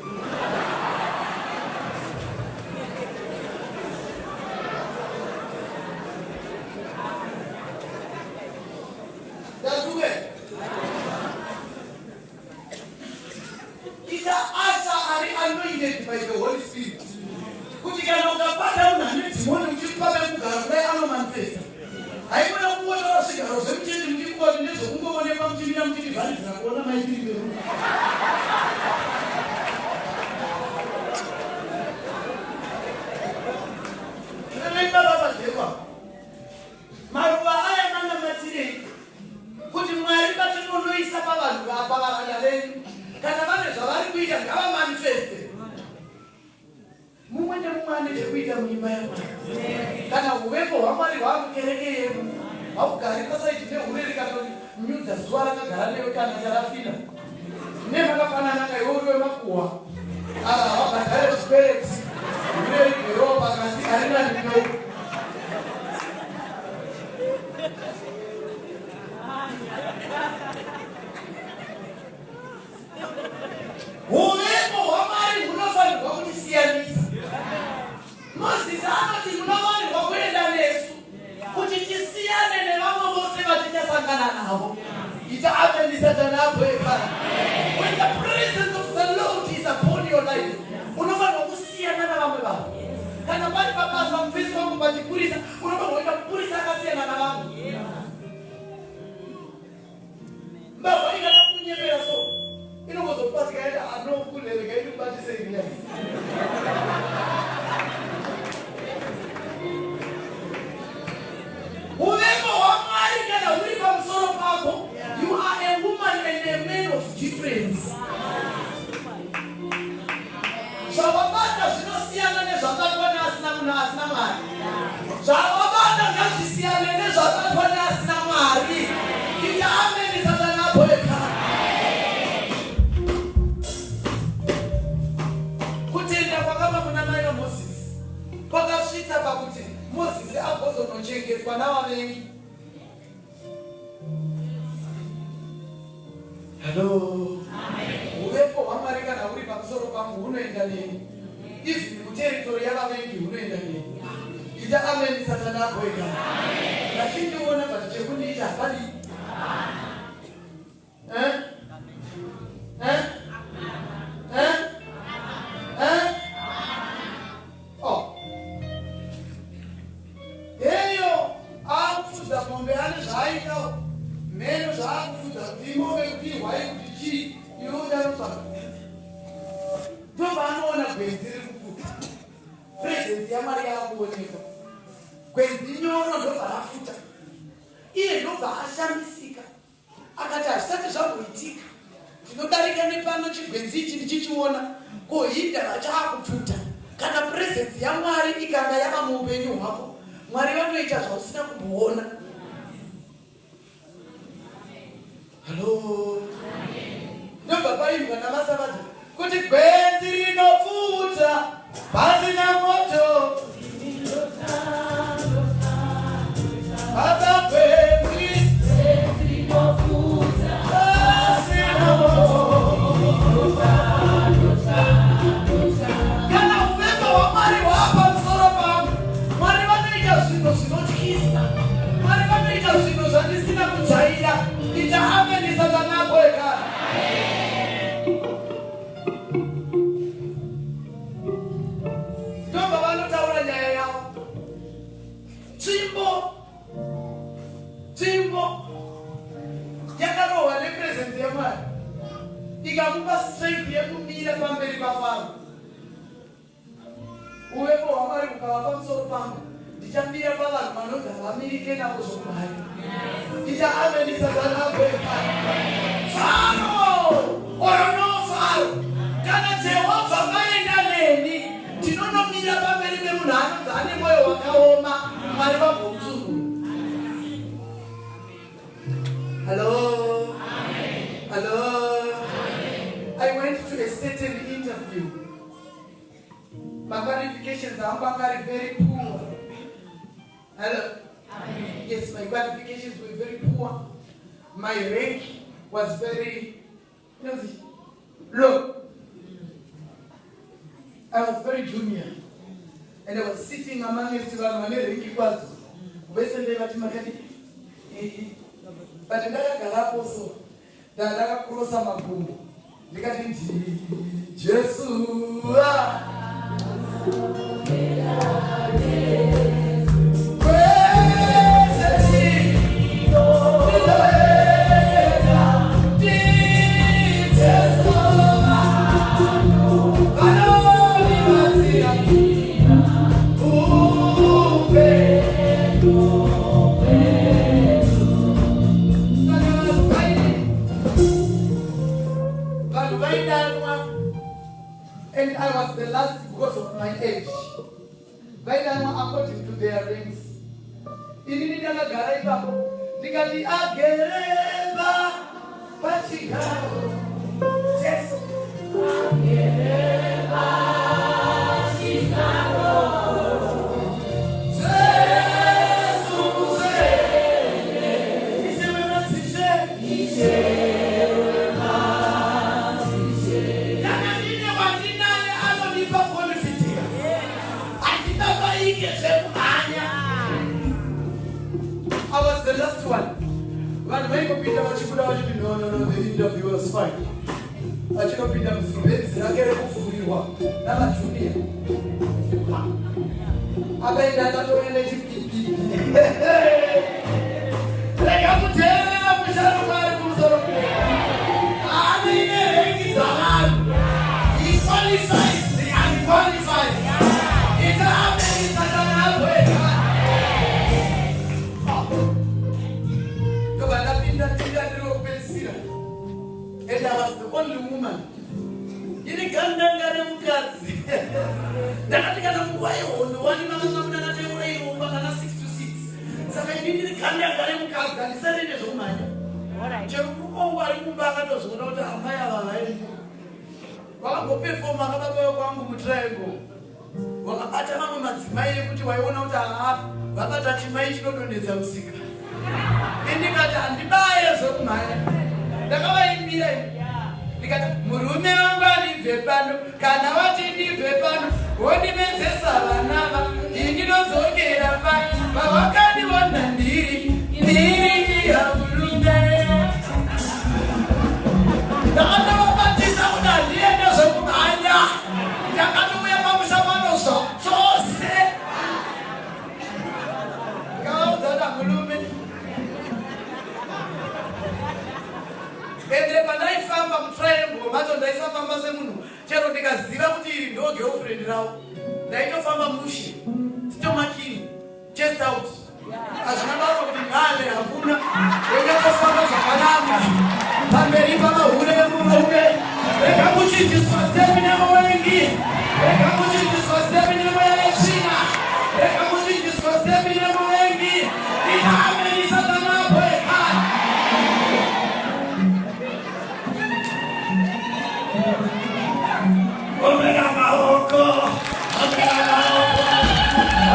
Ndatuke. Ita asha ari anointed by the Holy Spirit. Kuti kana ukabata munhu ane dhimoni uchimupa pekugara kudai, anomanifesta. Haikona kungotora zvigaro zvemuchechi muchifunga kuti ndezvekungoonekwa, muchimira muchitivharidzira kuona maipiri peru. Zvinoimba baba Jekwa. Maruva aya manamatirei? Kuti muimba yaMwari. Kana huvepo hwaMwari hwava mukereke yedu, haugari pasaidi nehure rikatonyudza zuva rakagara newe kana charafina. Nemakafanana kaiwe uri wemakuhwa. Ah, wabhadhare zvikwereti. Hure rigerewo pakati harina ndineu. Huvepo hwaMwari hunofanirwa kutisiyanisa. Mozisi anoti munofanirwa kuenda nesu kuti tisiyane nevamwe vose vatichasangana navo. Ita ameni Satani abhoekana. When the presence of the Lord is upon your life, unofanirwa kusiyana navamwe vanhu. Kana pari pabasa mufesi wangu pachipurisa, unofanirwa kuita mupurisa akasiyana navamwe. Mbavha ikada kunyepera so inongozokubatika yaita anokulereka ikubatise ini. Uvepo hwaMwari kana huri pamusoro pako, you are a woman and a man of difference. Zvawabata zvinosiyana nezvabatwa neasina munhu asina Mwari. Zvawabata ngazvisiyane nezvabatwa neasina Mwari. Ita ameni Satani abhoeka. Kutenda kwakava kuna mai vaMozisi kwakasvitsa pakuti Mozisi agozonochengetwa navavengi. Hello. Huvepo hwaMwari kana huri pamusoro pangu hunoenda neni. Even muterritory yavavengi hunoenda neni. Ita amen Satani agoika. Vachindiona but chekundiita hapadi. Eh? Eh? Eh? Eh? Oh. Heyo akufudza mombe ane zvaaitawo mheno zvaakufudza kuti imombe kuti ihwai kuti chii iwe uchanotsvaga ndopaanoona gwenzi riri kupfuta presence yaMwari yakuonekwa gwenzi nyoro ndobva rafuta iye ndobva ashamisika Akati hazvisati zvamboitika ndinodarika nepano chigwenzi ichi ndichichiona ko hinda vachaakupfuta. Kana presence yaMwari ikanga yava muupenyu hwako Mwari vanoita zvausina kumboona. Hello. Ndobva paimbwa namasavadha kuti gwenzi rinopfuta pasina moto. Baba gwenzi pasina moto. Kana uvepo hwaMwari hwava pamusoro pangu, Mwari vanoita zvinhu zvinotyisa. Mwari vanoita zvinhu zvandisina kujaira. Ita ameni Satani agoekana. Ndobva vanotaura nyaya yavo. Tsvimbo, tsvimbo yakarohwa nepresence yaMwari ikamupa strength yekumira pamberi paFaro. Uvepo hwaMwari hukava pamusoro pangu, ndichamira pavanhu vanonzi havamirike navo zvokumhanya. Ita ameni Satani agoeka. Faro or no Faro, kana Jehovha vaenda neni, ndinonomira pamberi pemunhu anonzi ane mwoyo wakaoma, Mwari vagomutsunura. Hello. Hello. I went to a certain interview. My qualifications angu anga ari very poor. Hello. Yes, my qualifications were very poor. My rank was very low. I was very junior. And I was sitting amongst vanhu vane rank kwadzo. Vese ndaivati makati. But ndakagarapo so. Ndakakurosa makumbo. Ndikati ndi Jesu. Ah. Vanhu vaidanwa and I was the last because of my age. Vaidanwa according to their ranks. Inini ndakagara ipapo ndikati agereba pachigaro Jesu. Jesu mutsvene. Ishe wemadzishe. Kana ndine wandinaye anondipa confidence. Handibabaike zvekumhanya. I was the last one. Vanhu vaingopinda vachibuda vachiti no no no the interview was fine. Vachinopinda muzibhenzi rake rekuvhurirwa navaJunior. Akaenda akatouya nechipipipi. Rega kuteerera musharukwa ari kumusoro. Haane rank dzavanhu. He qualifies the unqualified. Ita ameni Satani abweka. Ndobva ndapinda ndinda ndiri wekupedzisira. And I was the only woman. Ndiri gandanga remukadzi. Ndakati kana munguva yehondo wani makanga muna nateura iromba kana 6 to 6. Saka ini ndiri gandanga remukadzi handisati nezvekumhanya. Chero murume wangu ari kumba akatozviona kuti amai ava vairipo. Vakambopefoma akababa kwangu mutriangle. Wakabata mamwe madzimai ekuti waiona kuti haa vabata chimai chinodonhedza musika. Indikati handibaye zvekumhanya. Ndakavaimbira ini. Ndikati murume wangu andibve pano kana wati ndibve pano wondimedzesa vanava ini ndinodzokera pano pavakandiona ndiri ndiri yamurume. Ndakatovabatisa kuti handiende zvekumhanya. Ndakatouya pamusha pano zvachose. Ndikavaudza kuti murume. Ende pandaifamba mutriangle macho ndaisafamba semunhu chero ndikaziva kuti iri ndo girlfriend ravo ndaitofamba mushe stomachini chest out hazvina basa kuti ngale hakuna wenyatsofamba zvakanaka pamberi pamahure emurume rega kuchinjiswa step nemuvengi rega kuchinjiswa step nemweya yetsvina rega kuchinjiswa step nemuvengi ita ameni satani abweka. Omera maoko, omera maoko,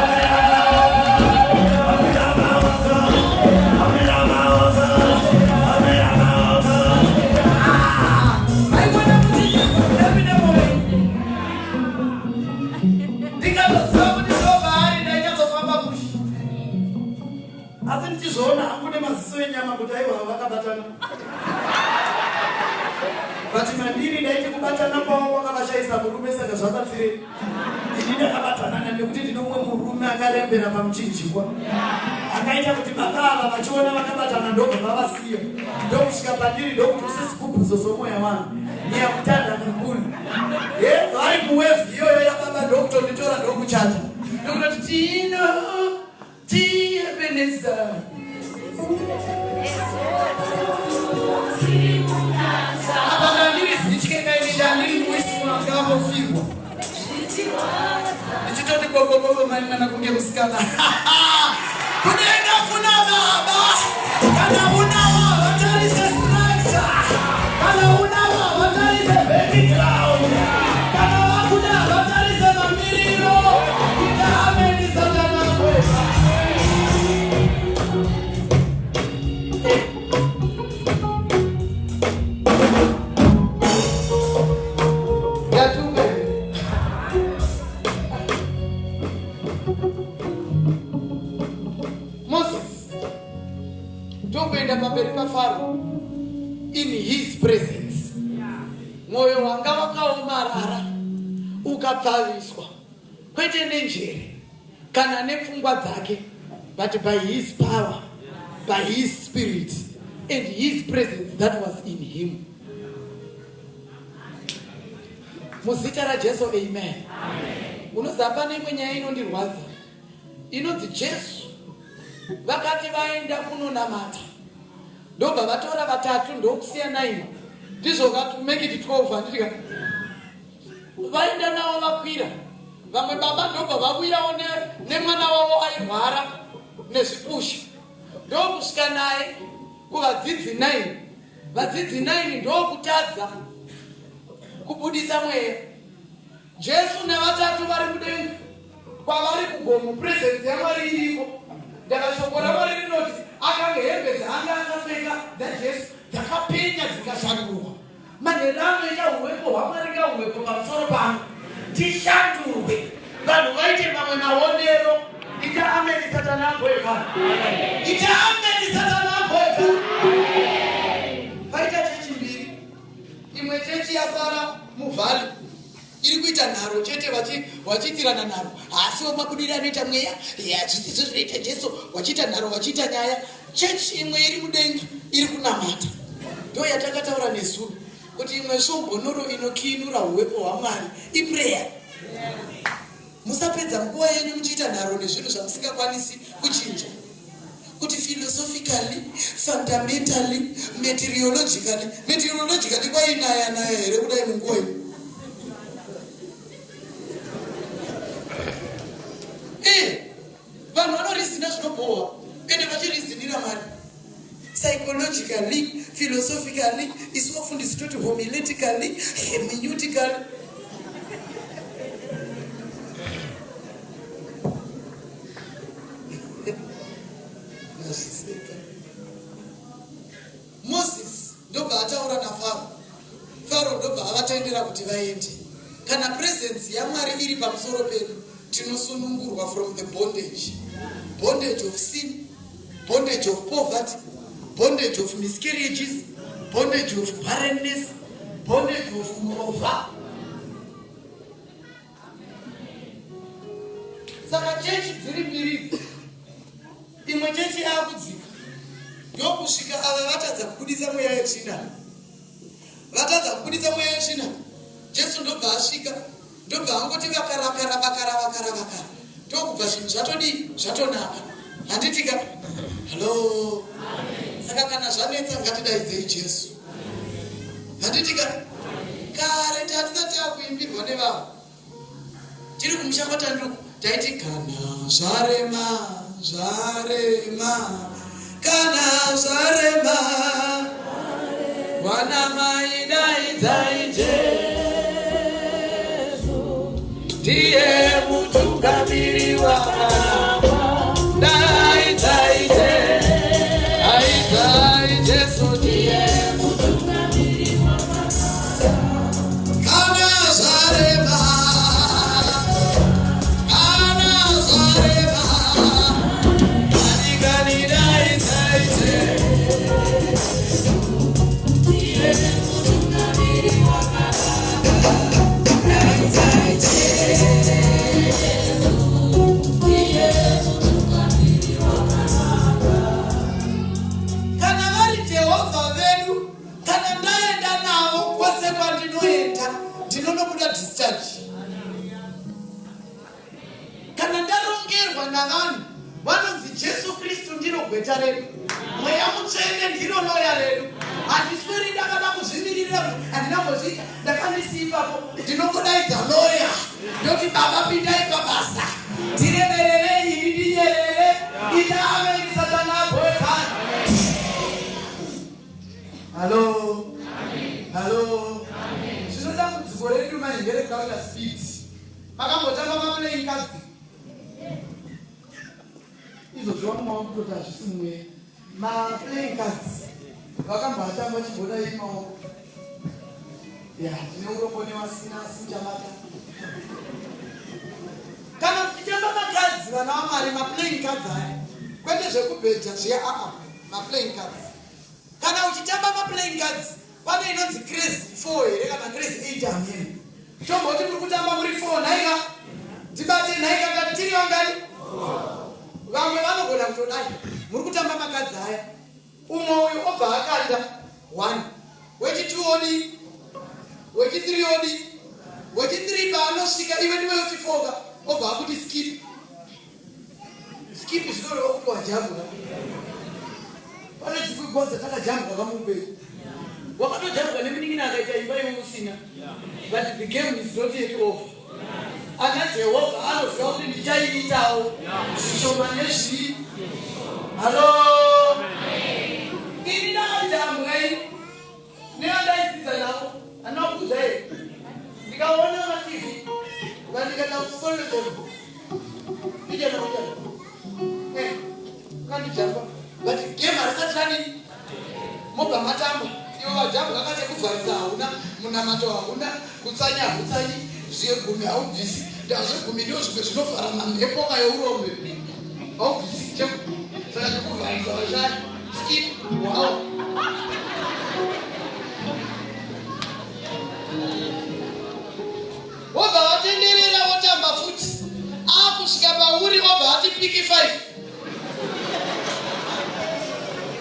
omera maoko, omera maoko, omera maoko, omera maoko. Ah, haikona kuchinjiswa step nemuvengi. Ndikatoziva kuti ndopaari ndainyatsofamba mushe. Asi ndichizviona hangu nemaziso enyama kuti aiwa vakabatana. But mandiri ndaiti kubatana kwavo kwakavashaisa murume saka zvabatsirei. Ini ndakabatana nekuti ndine umwe murume akarembera pamuchinjikwa. Akaita kuti baba ava vachiona vakabatana ndobva vavasiya. Ndokusvika pandiri ndokuti usisigubuzo somoya wangu. Ngiyakuthanda kakhulu. Ye vari muwave iyoyo yababa ndokutonditora ndokuchata. Ndokutoti tino Tiebeneza. Apa ndandiri zityeka ini ndandiri muisi wanga ambofirwa. Ndichitoti gogogogo mai mwana kunge musikana. Kudenga kuna baba. Kana unawo vatarise structure. Kana unawo vatarise background. Kana vakuda vatarise mamiriro. Ita ameni satana kwesa. Yatume. Moses ndokuenda pamberi paFaro in his presence. Mwoyo wanga wakaomarara ukapfaviswa kwete nenjere kana nepfungwa dzake but by his power, by his spirit and his presence that was in him. Muzita raJesu, amen. Unoziva pane imwe nyaya inondirwadza inonzi Jesu vakati vaenda kunonamata ndobva vatora vatatu ndokusiya 9 ndizvo make it 12 handiti ka vaenda navo vakwira. Vamwe baba ndobva vavuyawo nemwana wavo airwara nezvipusha, ndokusvika naye kuvadzidzi 9. Vadzidzi 9 ndokutadza kubudisa mweya. Jesu nevatatu vari mudenga kwavari kugomo, presence yaMwari iriko. Ndaka shoko raMwari rinoti akanga hembe dzaanga akapfeka dzaJesu dzakapenya dzikashandurwa. Manheru anoita huwepo hwaMwari ngahuwepo pamusoro pangu, tishandurwe, vanhu vaite mamwe maonero. Ita ameni satani agoekana. Ita ameni satani agoekana. Paita chechi mbiri, imwe chechi yasara muvhali iri kuita nharo chete, vachiitirana nharo, haasi wemabudiro anoita mweya hazvisizo zvinoita Jesu, vachiita nharo, vachiita nyaya. Chechi imwe iri mudenga iri kunamata, ndo yatakataura nezuro kuti imwe svombonoro inokiinura huwepo hwaMwari iprayer. Musapedza nguva yenyu muchiita nharo nezvinhu zvamusingakwanisi kuchinja, kuti philosophically, fundamentally, meteorologically. Meteorologically kwainaya naya here kudai munguva iyi? Eh, vanhu vanorizina zvinobhohwa ende vachirizinira Mwari psychologically, philosophically, isu vafundisi toti homiletically, hermeneutically. Ndazviseka. Moses ndobva ataura naFaro, Faro ndobva avatendera kuti vaende. Kana presence yaMwari iri pamusoro pedu, tinosunungurwa from the bondage, bondage of sin, bondage of poverty, bondage of miscarriages, bondage of barrenness, bondage of kurova. Saka chechi dziri mbiri idzi, imwe chechi yakudzika ndokusvika ava vatadza kubudisa mweya yetsvina, vatadza kubudisa mweya yetsvina. Jesu ndobva asvika, ndobva angoti vakarakara vakara vakara vakara, ndokubva zvinhu zvatodii, zvatonaka. Handitika? Hallo. Saka kana zvanetsa, ngatidaidzei Jesu. Handitika? Kare tatisati takuimbirwa nevanhu, tiri kumusha kwaTanduku, taiti kana zvarema, zvarema, kana zvarema, wana mai daidzai Jesu, ndiye mutungamiri wakanaka. Daidzai Daidzai Jesu, ndiye. Kana zvarema, kana zvarema, kani kani daidzai Jesu, ndiye mutungamiri wakanaka. Daidzai Jesu, ndiye mutungamiri wakanaka. Kana vari Jehovha vedu, kana ndaenda navo kwose kwandinoenda, ndinonobuda discharge. Kana ndarongerwa navanhu vanonzi Jesu Kristu ndiro gweta redu, Mweya Mutsvene ndiro loya redu, handisweri ndakada kuzvimiririra kuti handinambozviita, ndakandisi ipapo. Ndinongodaidza loya, ndoti, "Baba, pindai pabasa, tirevererei, ini ndinyerere." Ita ameni satani abhoekana. Hallo, hallo. Zvino dambudziko redu manje nderekuda kuita speed. Makambotamba maplaying cards? Izvozvo vamwe vakutoti hazvisi mumweya. Maplaying cards vakamboatamba? Chibodai maoko. Ya, tine urombo nevasina, asi muchabata kana muchitamba macards. Vana vaMwari, maplaying cards aya, kwete zvekubheja zviya, aa, maplaying cards. Kana uchitamba maplaying cards, pane inonzi crazy 4 here kana crazy 8, hamene. Tomboti muri kutamba muri 4, nhaika? Ndibate, nhaika? Ngati tiri vangani? Vamwe vanogona kutodai muri kutamba macards aya, umwe uyu obva akanda 1, wechi2 odi, wechi3 odi. Wechi3 paanosvika, iwe ndiwe wechi4, obva akuti skip, skip. Zvinoreva kuti wajambwa. Pane dzimwe nguva dzatakajambwa kamuupenyu, wakatojambwa nemunin'ina akaita imba iwe usina, but the game is not yet over. Ana Jehovha anoziva kuti ndichaiitawo zvishoma nezvii. Halo, ini ndakajambwa ini nevandaidzidza navo, handina kukuudza here? Ndikaona maTV ukandikata kusolekolo ndijana kujana eh, ukandijamba but game harisati ranini mobva matamba ivo vajambwa kachekuvharisa hauna munamato hauna kutsanya hautsanyi zvegumi haubvisi ndazvegumi ndo zvimwe zvinovhara mamhepo ka yeurombe haubvisi chegumi saka chekuvharisa vashaya skip wow wobva vatenderera votamba futi akusvika pauri obva ati piki 5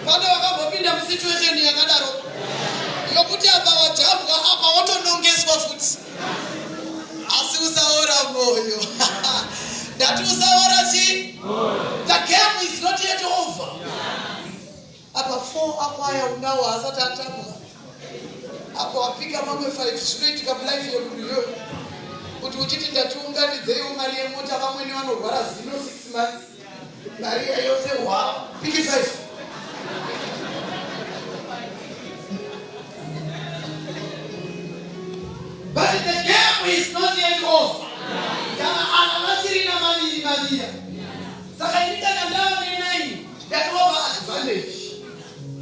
Pane vakambopinda musituation yakadaro yokuti apa wajambwa apa wotonongeswa futi, asi usaora moyo. Ndati usaora chii? The game is not yet over. Apa 4 akwaya unawo asati atambwa apo wapika mamwe 5. Zvinoitika mulife yemunhu iyoyo kuti uchiti ndatiunganidzeiwo mari yemota, vamwene vanorwara zino 6 months, mari iya yose hwa piki 5. But the game is not yet over. Kana ava vachiri namaviri maviri, saka ini kana ndava nenine ndatova advantage.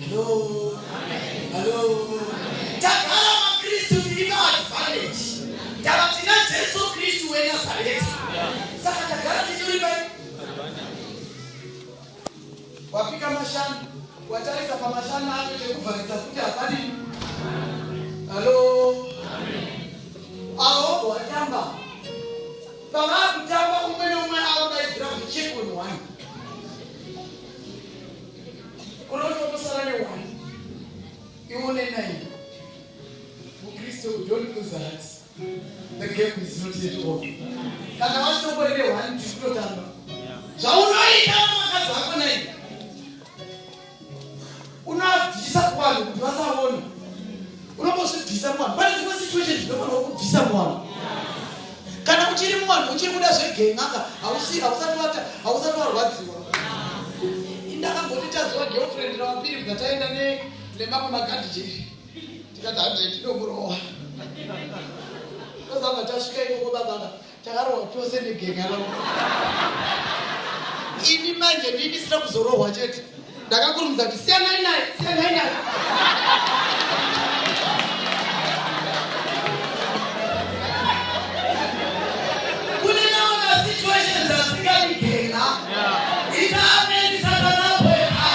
Hello, hello. Tagara maKristu tiri paadvantage, tava tina Jesu Kristu weNazareta, saka tagara titori pai. Wapika mashanu, watarisa pamashanu acho chekuvharisa kuti hapani. Halo, avo watamba pavakutamba umwe neumwe akudaidzira kuti check on one, unoti watosara neone ione nine. Mukristu, don't lose heart, the game is not yet over. Kana wachitongori neone, tiri kutotamba. Zvaunoita makadzi ako nine unoabvisa kuvanhu kuti vasaona, unombozvibvisa muvanhu. Pane dzimwe situation dzinofanirwa kubvisa muvanhu. Kana uchiri muvanhu uchiri kuda zvegen'aka, hausati wata, hausati warwadziwa. Indakamboti taziva girlfriend rawapiri bva taenda nemamwe magadhijeri, tikati hande tinomurowa. Tozabva tasvika ikoko, babaka takarohwa tose negenga ravo. Ini manje ndini ndisina kuzorohwa chete, ndakakurumidza kuti siyanai naye, siyanai naye. Kune mamwe masituations asingadi genga. Ita ameni satanapoeka.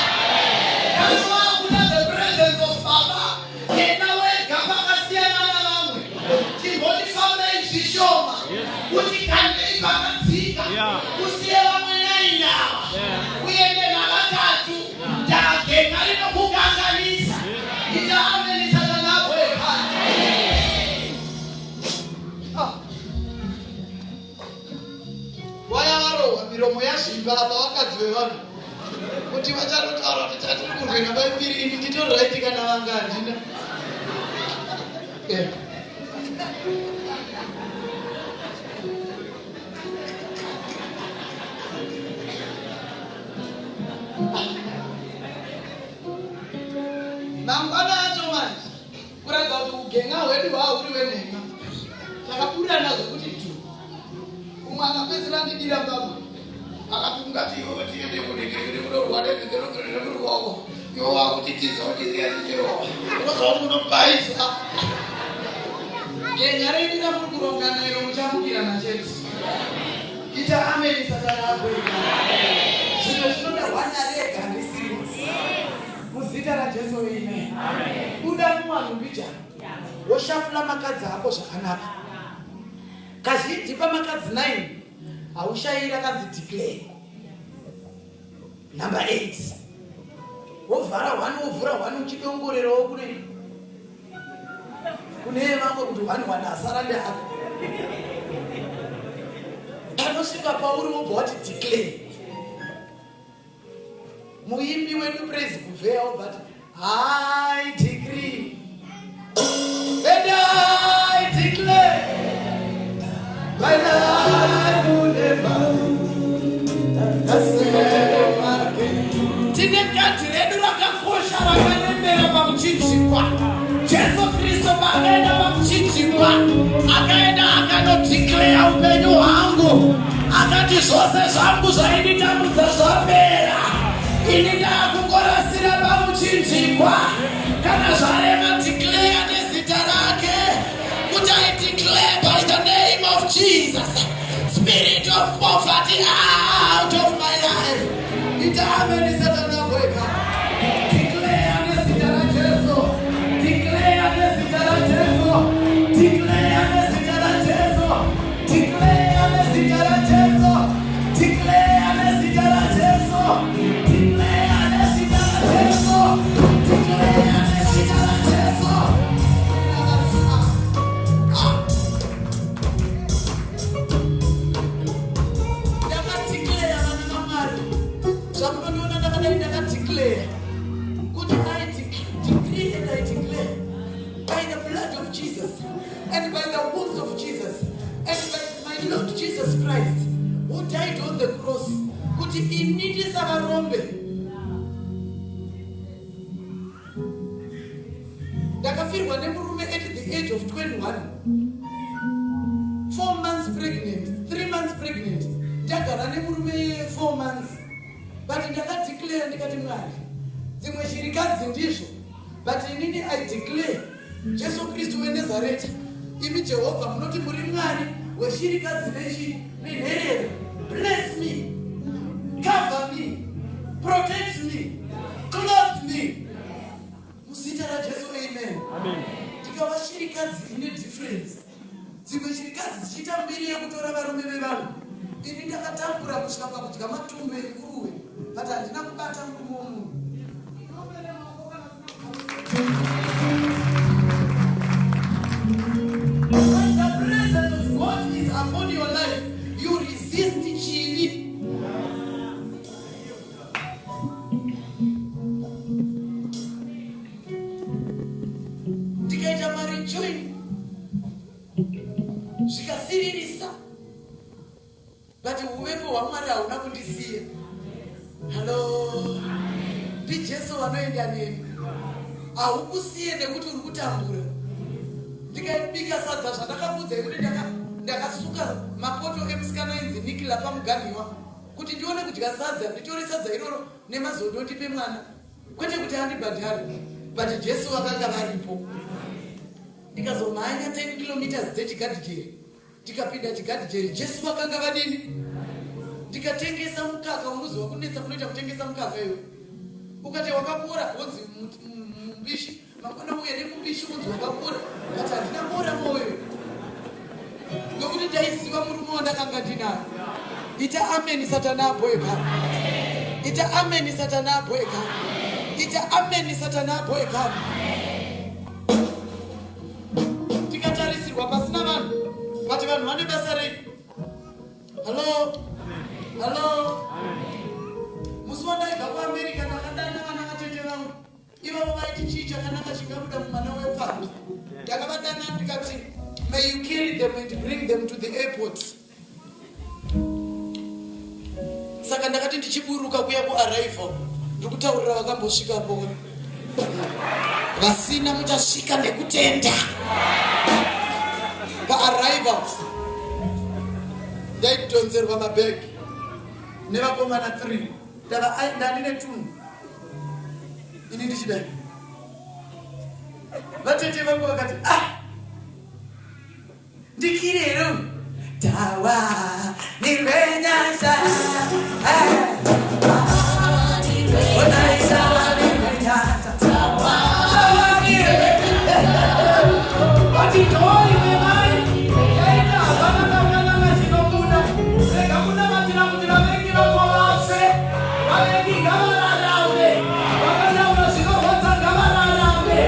Kana wakuda the presence of Baba, enda wega pakasiyana navamwe, chimboti fambei zvishoma kuti kandei pakadzika, usiye vamwe nainava, uende navatatu ndagenga rinokukanganisa. Ita ameni satanapoeka. Ah. Vaya varohwa miromo yazvimba apa vakadzi vevanhu kuti vachanotaura kuti chatiri kurwira vaipiri, ini nditori right kana vanga handina. Eh. Mangwana acho manje, kuratidza kuti ugenga hwedu hwahuri hwenhema, takaburirana zvokuti tu umwe akapedzisira andidira mbama akati ungati iwewe tiende kunengekere kunorwa negegerogeremuruwako, iwe wakutitiza utisiya tichirowa, unoziva kuti unobhaisa genga redu ramuri kurongana iro, muchamukirana chete. Ita ameni satana agoika. Zvimwe zvinoda hwana rega risiri muzita raJesu, amen. Buda muvanhu mbijana, woshafula makadzi ako zvakanaka. Kazhinji pamakadzi 9 haushayi rakanzi declare number 8, wovhara 1 wovhura 1 uchidongorerawo kune vamwe kuti 1 1 asara ndeako. Panosvika pauri wobva wati declare. Muimbi wedu Praise Guvheya wobva ati I decree and I declare my life. Akati zvose zvangu zvainditambudza zvapera, ini ndakungorasira pamuchinjikwa. Kana zvarema, declare nezita rake kuti I declare by the name of Jesus, spirit of poverty out of my life. Ita ameni, Satana bweka. Declare nezita raJesu, declare nezita raJesu, declare nezita raJesu, declare nezita raJesu, declare nezita raJesu, declare nezita raJesu, declare nezita raJesu. Ah. Ndakadeclare, vana vaMwari, zvamunondiona ndakadai, ndakadeclare kuti I decree and I declare by the blood of Jesus and by the wounds of Jesus and by my Lord Jesus Christ who died on the cross kuti ini ndisavarombe. Ndakafirwa nemurume at the age of 21, 4 months pregnant, 3 months pregnant. Ndagara nemurume 4 months, but ndakadeclare ndikati, Mwari, dzimwe shirikadzi ndizvo, but inini I declare, Jesu Kristu weNazareta, imi Jehovha munoti muri Mwari weshirikadzi nechi nenherera, bless me, cover me, protect me, clothe me muzita raJesu, amen. Ndikava shirikadzi ine difference. Dzimwe shirikadzi dzichiita mbiri yekutora varume vevanhu, ini ndakatambura kusvika pakudya matumbu enguruve, but handina kubata murume womunhu. When the presence of God is upon your life, you resist chivi. Ndikaita mari join, zvikasiririsa, but uvepo hwaMwari hauna kundisiya. Hallo, ndiJesu vanoenda neni, haukusiye nekuti uri kutambura. Ndikabika sadza, zvandakamuudza ikuti ndakasuka mapoto emusikana ainzi Nikila pamuganhiwa kuti ndione kudya sadza, nditore sadza iroro nemazondo ndipe mwana, kwete kuti andibhadhare, but Jesu vakanga varipo. Ndikazomhanya 10 kilometers dzechigadhijeri, ndikapinda chigadhijeri, Jesu vakanga vadini. Ndikatengesa mukaka. Unoziva kunetsa kunoita kutengesa mukaka iwe, ukati wakakora wonzi mumbishi, mangwana uye nemumbishi unzi wakakora, but handina kuora mwoyo nokuti ndaiziva murume wandakanga ndinayo. Ita ameni, Satana abhoeka. Ita ameni, Satana abhoeka. Ita ameni, Satana abhoeka. Tikatarisirwa pasina vanhu, but vanhu vane basa rei? Hallo, hallo. Musi wandaibva kuAmerica, ndakadana vana vatete vangu ivavo vaiti chii chakanaka chingabuda mumwana wepfambi. Ndakavadana ndikati, "May you carry them and bring them to the airport." Saka ndakati ndichiburuka kuya kuarrival, ndikutaurira vakambosvikapo, vasina muchasvika nekutenda. Paarrival ndaidhonzerwa mabhegi nevakomana 3. Ndava ndandine tunhu ini ndichidai. Vatete vangu vakati, "Ah, ndikiri here uyu?" Tawa nirwenyasha. Onaisawa nirwenyasha. Tawa nirwe. Vati dhoi vemai yaita hapana kamwanana chinobuda. Rega kunamatira kuti vavengi vako vafe. Vavengi ngavararame. Vakataura zvinorwadza ngavararame.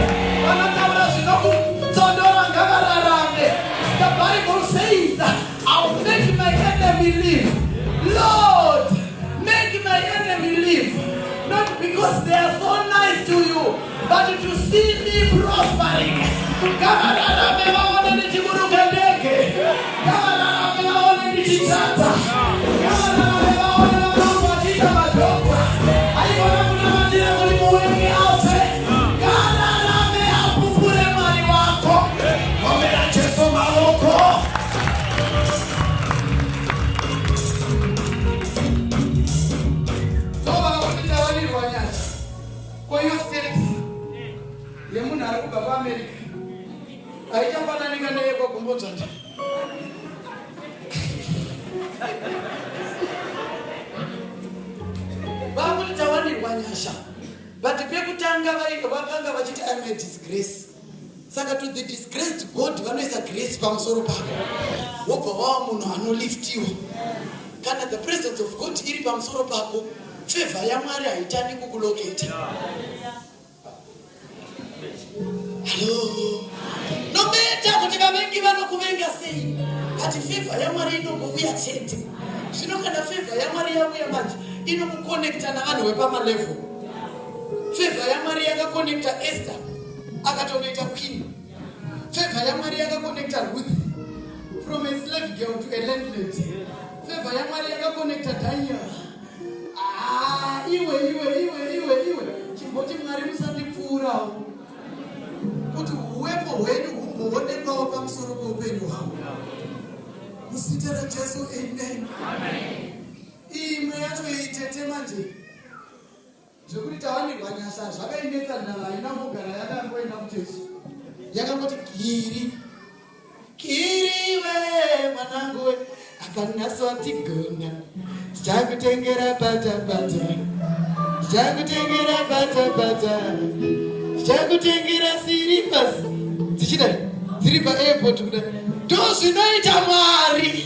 Vakataura zvinokutsondora ngavararame. The Bible says, "I'll make my enemy live." Lord, make my enemy live, not because they are so nice to you, but to see me prospering. Ngavararame vaone ndichiburuka ndege. Ngavararame vaone ndichichata. Ngavararame vaone vangu vachiita madhokta. Haikona kunamatira kuti muvengi afe. Ngaararame apupure Mwari wako. Omera Jesu maoko. kuAmerica haichafananika neyekwaGombodzvanda. Vakuti tawanirwa nyasha, but pekutanga vakanga vachiti, "I'm a disgrace." Saka to the disgraced God vanoisa grace pamusoro pako, wobva wava munhu anoliftiwa. Kana the presence of God iri pamusoro pako, favor yaMwari haitani kukuloketa. Hallo, no matter kuti vavengi vanokuvenga sei, but favor yaMwari inongouya chete. Zvino kana favor yaMwari yauya manje, inokuconnecta navanhu vepamalevel. Favor yaMwari yakakonekta Esther, akatondoita queen. Favor yaMwari yakakonekta Ruth from a slave girl to a landlady. Favor yaMwari yakakonekta Daniel. Ah, iwe, iwe, iwe, iwe, iwe, chimboti, "Mwari, musandipfuurawo kuti uwepo hwenyu humboonekwawo pamusoro peupenyu hwangu." Muzita raJesu, amen. Imwe yacho itete manje, zvekuti tawanirwa nyasha zvakainetsa. Ndava haina kugara yakangoenda kuchechi, yakangoti kiri kiriwe, mwanangu we, akanaswatigona, tichakutengera patapata, tichakutengera patapata, tichakutengera slippers dzichidai dziri paairport kudai. Ndo zvinoita Mwari,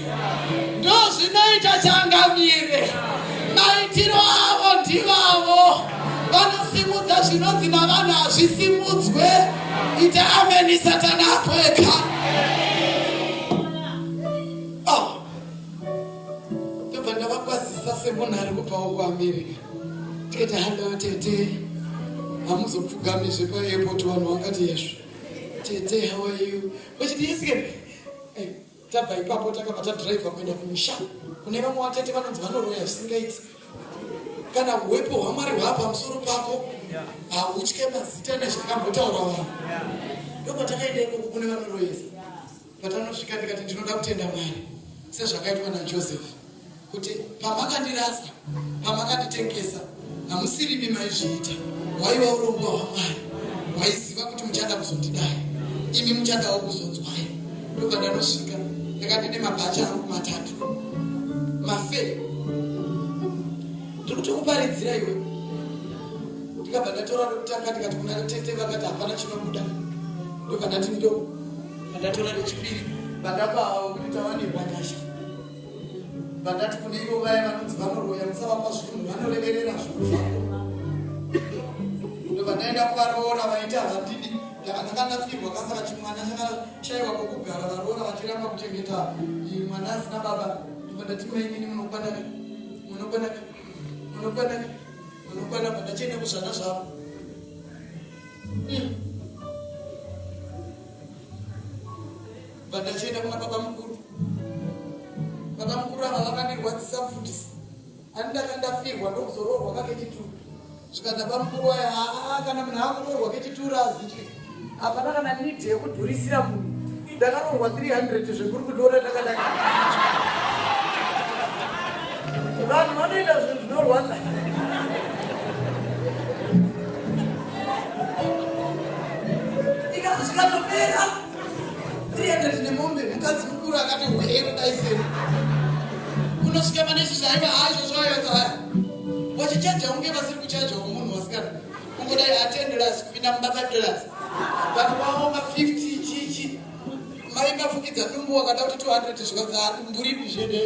ndo zvinoita Changamire. Maitiro avo ndivavo vanosimudza zvinonzi navanhu hazvisimudzwe. Ita ameni, Satani apweka. Oh. Ndobva ndavakwazisa semunhu ari kubvawo kuAmerica, tikati, "Hallo tete, hamuzopfugamizve paairport." Vanhu vakati, "Yezvo tete, how are you?" Vachiti, "Yesikeni." Tabva ipapo, takabva tadhiraivha kuenda kumusha kune vamwe vatete vanonzi vanoroya zvisingaiti. Kana uwepo hwaMwari hwaa pamusoro pako, hautye mazita nezvakambotaura vanhu. Ndokwatakaenda ikoko kune vanoroyesa. Patanosvika ndikati, "Ndinoda kutenda Mwari sezvakaitwa naJoseph, kuti pamakandirasa, pamakanditengesa, hamusirimi maizviita, hwaiva urongwa hwaMwari. Waiziva kuti muchada kuzondidai, imi muchadawo kuzonzwai." Ndobva ndanosvika, ndakati ndine mabhachi angu matatu mafe, ndiri kutokuparidzira iwe. Ndikabva ndatora rokutanga, ndikati kuna tete, vakati hapana chinobuda. Ndobva ndati ndo pandatora rechipiri, vandapawo kuti tawanirwa nyasha. Vandati kune ivo vaya vanonzi vanoroya, musavapa zvinhu, vanoreverera zvinhu zvako. Ndobva ndaenda kuvaroora, vaiti havandidi. Ndakanga ndafirwa, kasaka chimwana chakashayiwa kwokugara, varoora vachiramba kuchengeta mwana asina baba. Ndobva ndati, "Mainini, munokwanaka, munokwanaka, munokwanaka, munokwana." Bva ndachienda kuzvana zvavo. Bva ndachienda kuna baba mukuru. Baba mukuru ava vakandirwadzisa, mufundisi. Ani ndaka ndafirwa, ndokuzoroorwa kakechituru. Zvikati baba mukuru aya, aa, kana munhu akuroorwa kechituru azityi, hapana kana need yekudhurisira munhu. Ndakaroorwa 300 zvekuri kutora ndakadaka. Vanhu vanoita zvinhu zvinorwadza. Zvikatopera 300 nemombe. Mukadzi mukuru akati hwee kudai seni, unosvika pane izvi zvaiva haizvozvo aiva wachichaja unge vasiri kuchajawo munhu wasikana, ungodai a $10 kupinda mumba, $5, but waoma 50 chichi mai mafukidza dumbu, wakada kuti 200, zvikanzi dumbu ripi zvede.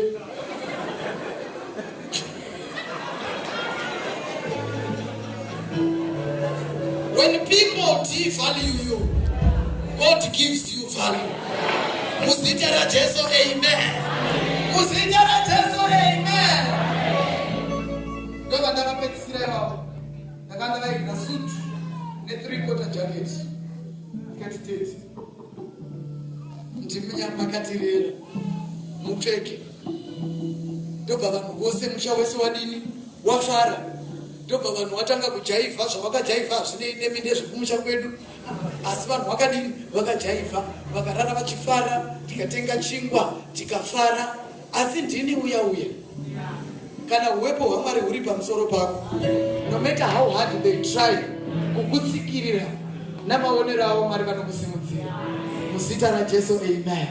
When people devalue you, God gives you value. Muzita raJesu, amen. Muzita raJesu, amen. Ndobva ndakapedzisira ivavo, ndakanga ndavaigira suit ne3 quarter jacket. Ndikati, "Tete, ndimi makatirera, mupfeke." Ndobva vanhu vose, musha wese wadini, wafara. Ndobva vanhu watanga kujaivha. Zvavakajaivha hazvinei nemi, ndezvekumusha kwedu, asi vanhu vakadini, vakajaivha, vakarara vachifara. Tikatenga chingwa, tikafara. Asi ndini uya uya. Kana uwepo hwaMwari huri pamusoro pako, no matter how hard they try kukutsikirira. Namaonero avo Mwari vanokusimudzira. Muzita raJesu amen.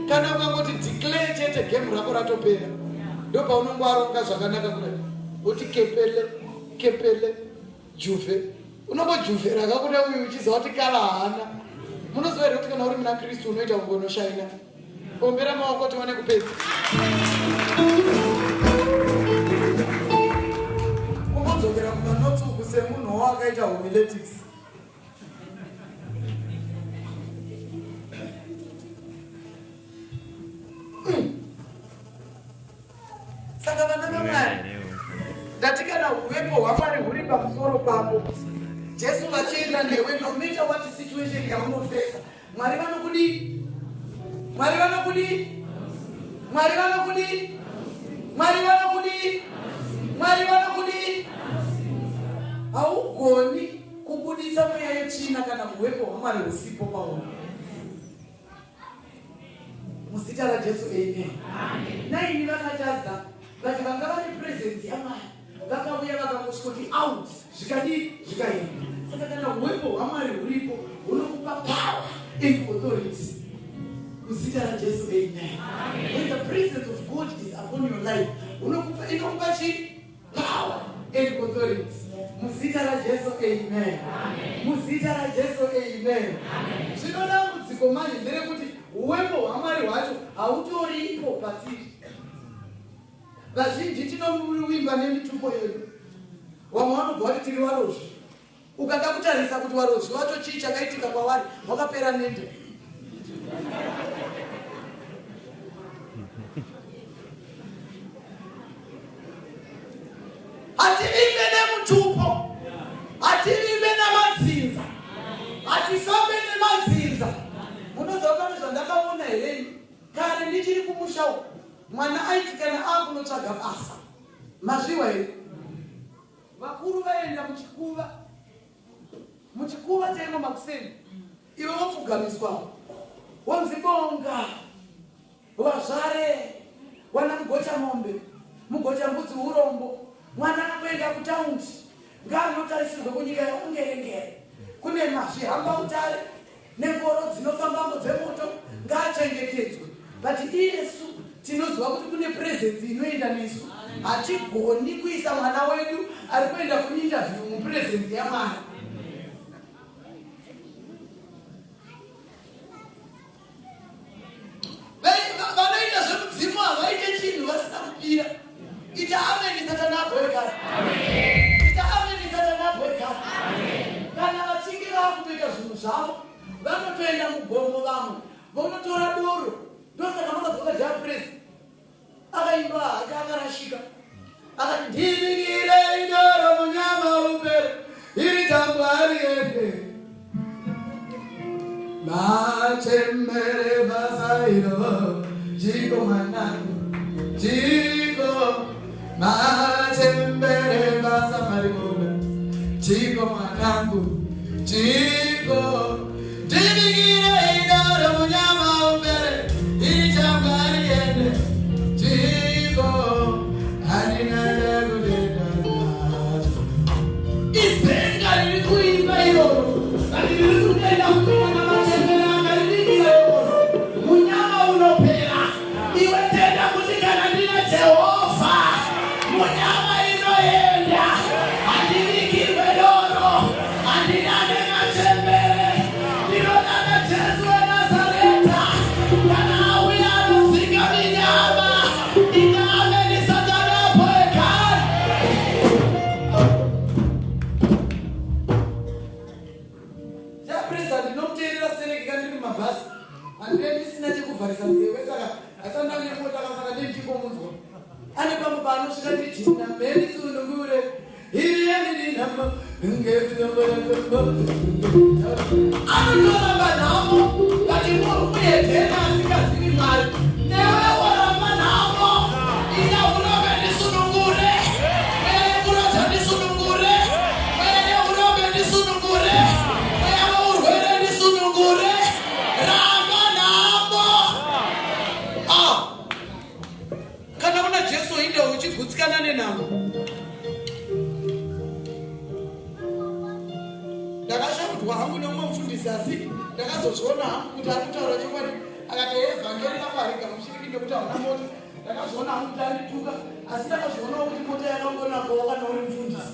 Kana ukangoti declare chete game rako ratopera. Ndopaunongoaronga zvakanaka kudai. Woti kepele kepele juve. Unongojuvhera kakuda uyu uchiziva kuti kala haana. Munoziva here kuti kana uri muna Kristu unoita kunge unoshaina. Ombera maoko tione kupedza. Kumbodzokera kumanotsi uku semunhu wakaita homiletics. Saka vana vaMwari, ndati kana huvepo hwaMwari huri pamusoro pako, Jesu vachienda newe no matter what situation yaunofesa, Mwari vanokudii? Mwari vanokudii? Mwari vanokudii? Mwari vanokudii? Mwari vanokudii? Haugoni kubudisa mweya yetsvina kana huwepo hwaMwari husipo pauri. Muzita raJesu, amen. Naini vakatadza but vanga vane presence yaMwari vakauya vakangosvoti out zvikadii zvikaenda. Saka kana huwepo hwaMwari huripo hunokupa power and authority. Muzita raJesu, amen. When the presence of God is upon your life, hunokupa inokupa chii? Power and authority. Muzita raJesu, amen. Muzita raJesu, amen. Zvino dambudziko manje nderekuti huwepo hwaMwari hwacho hautoripo patiri. Vazhinji tinovimba nemitupo yedu. Vamwe vanobva vati tiri varozvi. Ukada kutarisa kuti varozvi vacho chii chakaitika kwavari, wakapera nende. Hativimbe nemutupo, hativimbe namadzinza, hatifambe nemadzinza. Munoziva pane zvandakaona here? Kare ndichiri kumusha uku, mwana aiti kana akunotsvaga basa, mazviwa here? Vakuru vaienda muchikuva, muchikuva chaimo makuseni, iwe wopfugamiswa wonzi bonga Wazvare wana mugocha mombe mugocha mbudzi urombo mwana akuenda kutaundi ngaanotarisirwe kunyika yeungerengere kune mazvihamba utare nengoro dzinofambambo dzemoto ngaachengetedzwe but iyesu tinoziva kuti kune presence inoenda nesu hatigoni kuisa mwana wedu ari kuenda kuinterview mupresence yamwari. Vanoita zvemudzimu havaite chinhu vasina kupira. Ita ameni satani abhoekana. Ita ameni satani abhoekana. Kana vachinge vakutoita zvinhu zvavo vanotoenda mugomo vamwe vonotora doro. Ndosaka makadzoka Jah Prezi akaimba hake akarashika akati ndibikire idoro munyama upere iri tambo hariende machembere basa iro chiko mwanangu chiko machembere basa marikona chiko mwanangu Chiko ndibikire idoro munyama umbere iri chamba riende chiko handina chekutenda nacho. Izenga riri kuimba iroro kani riri kutenda kuti kana machembere akaribikira iroro munyama unopera. Iwe tenda kuti kana ndina Jehovha munyama inoenda, handibikirwe doro, handinane machembere, ndinonana Jesu weNazareta. Kana auya anodzinga minyama, ita ameni Satani apoekani. Chapresa ndinomuteerera stereki kana ndiri mumabhasi handire ndisina chekuvharisa nzeve saka asanda nemota kasaka ndindichomunzwa ane pamwe paanosvika ndichina mheni sunungure anotoramba nhamo but muhedheni asingazivi Mwari newe woramba nhamo ina urombe ndisunungure mweya yekuroja ndisunungure mweya yeurombe ndisunungure mweya weurwere ndisunungure ramba nhamo ah. Kana una Jesu inde uchigutsikana nenhamo. Ndakashakuta Ndakazozviona hangu kuti ari kutaura chokwadi. Akati hee vhangeri rako harigamuchiriki nekuti hauna mota. Ndakazviona hangu kuti andituka asi ndakazvionawo kuti mota yakangonakawo kana uri mufundisi.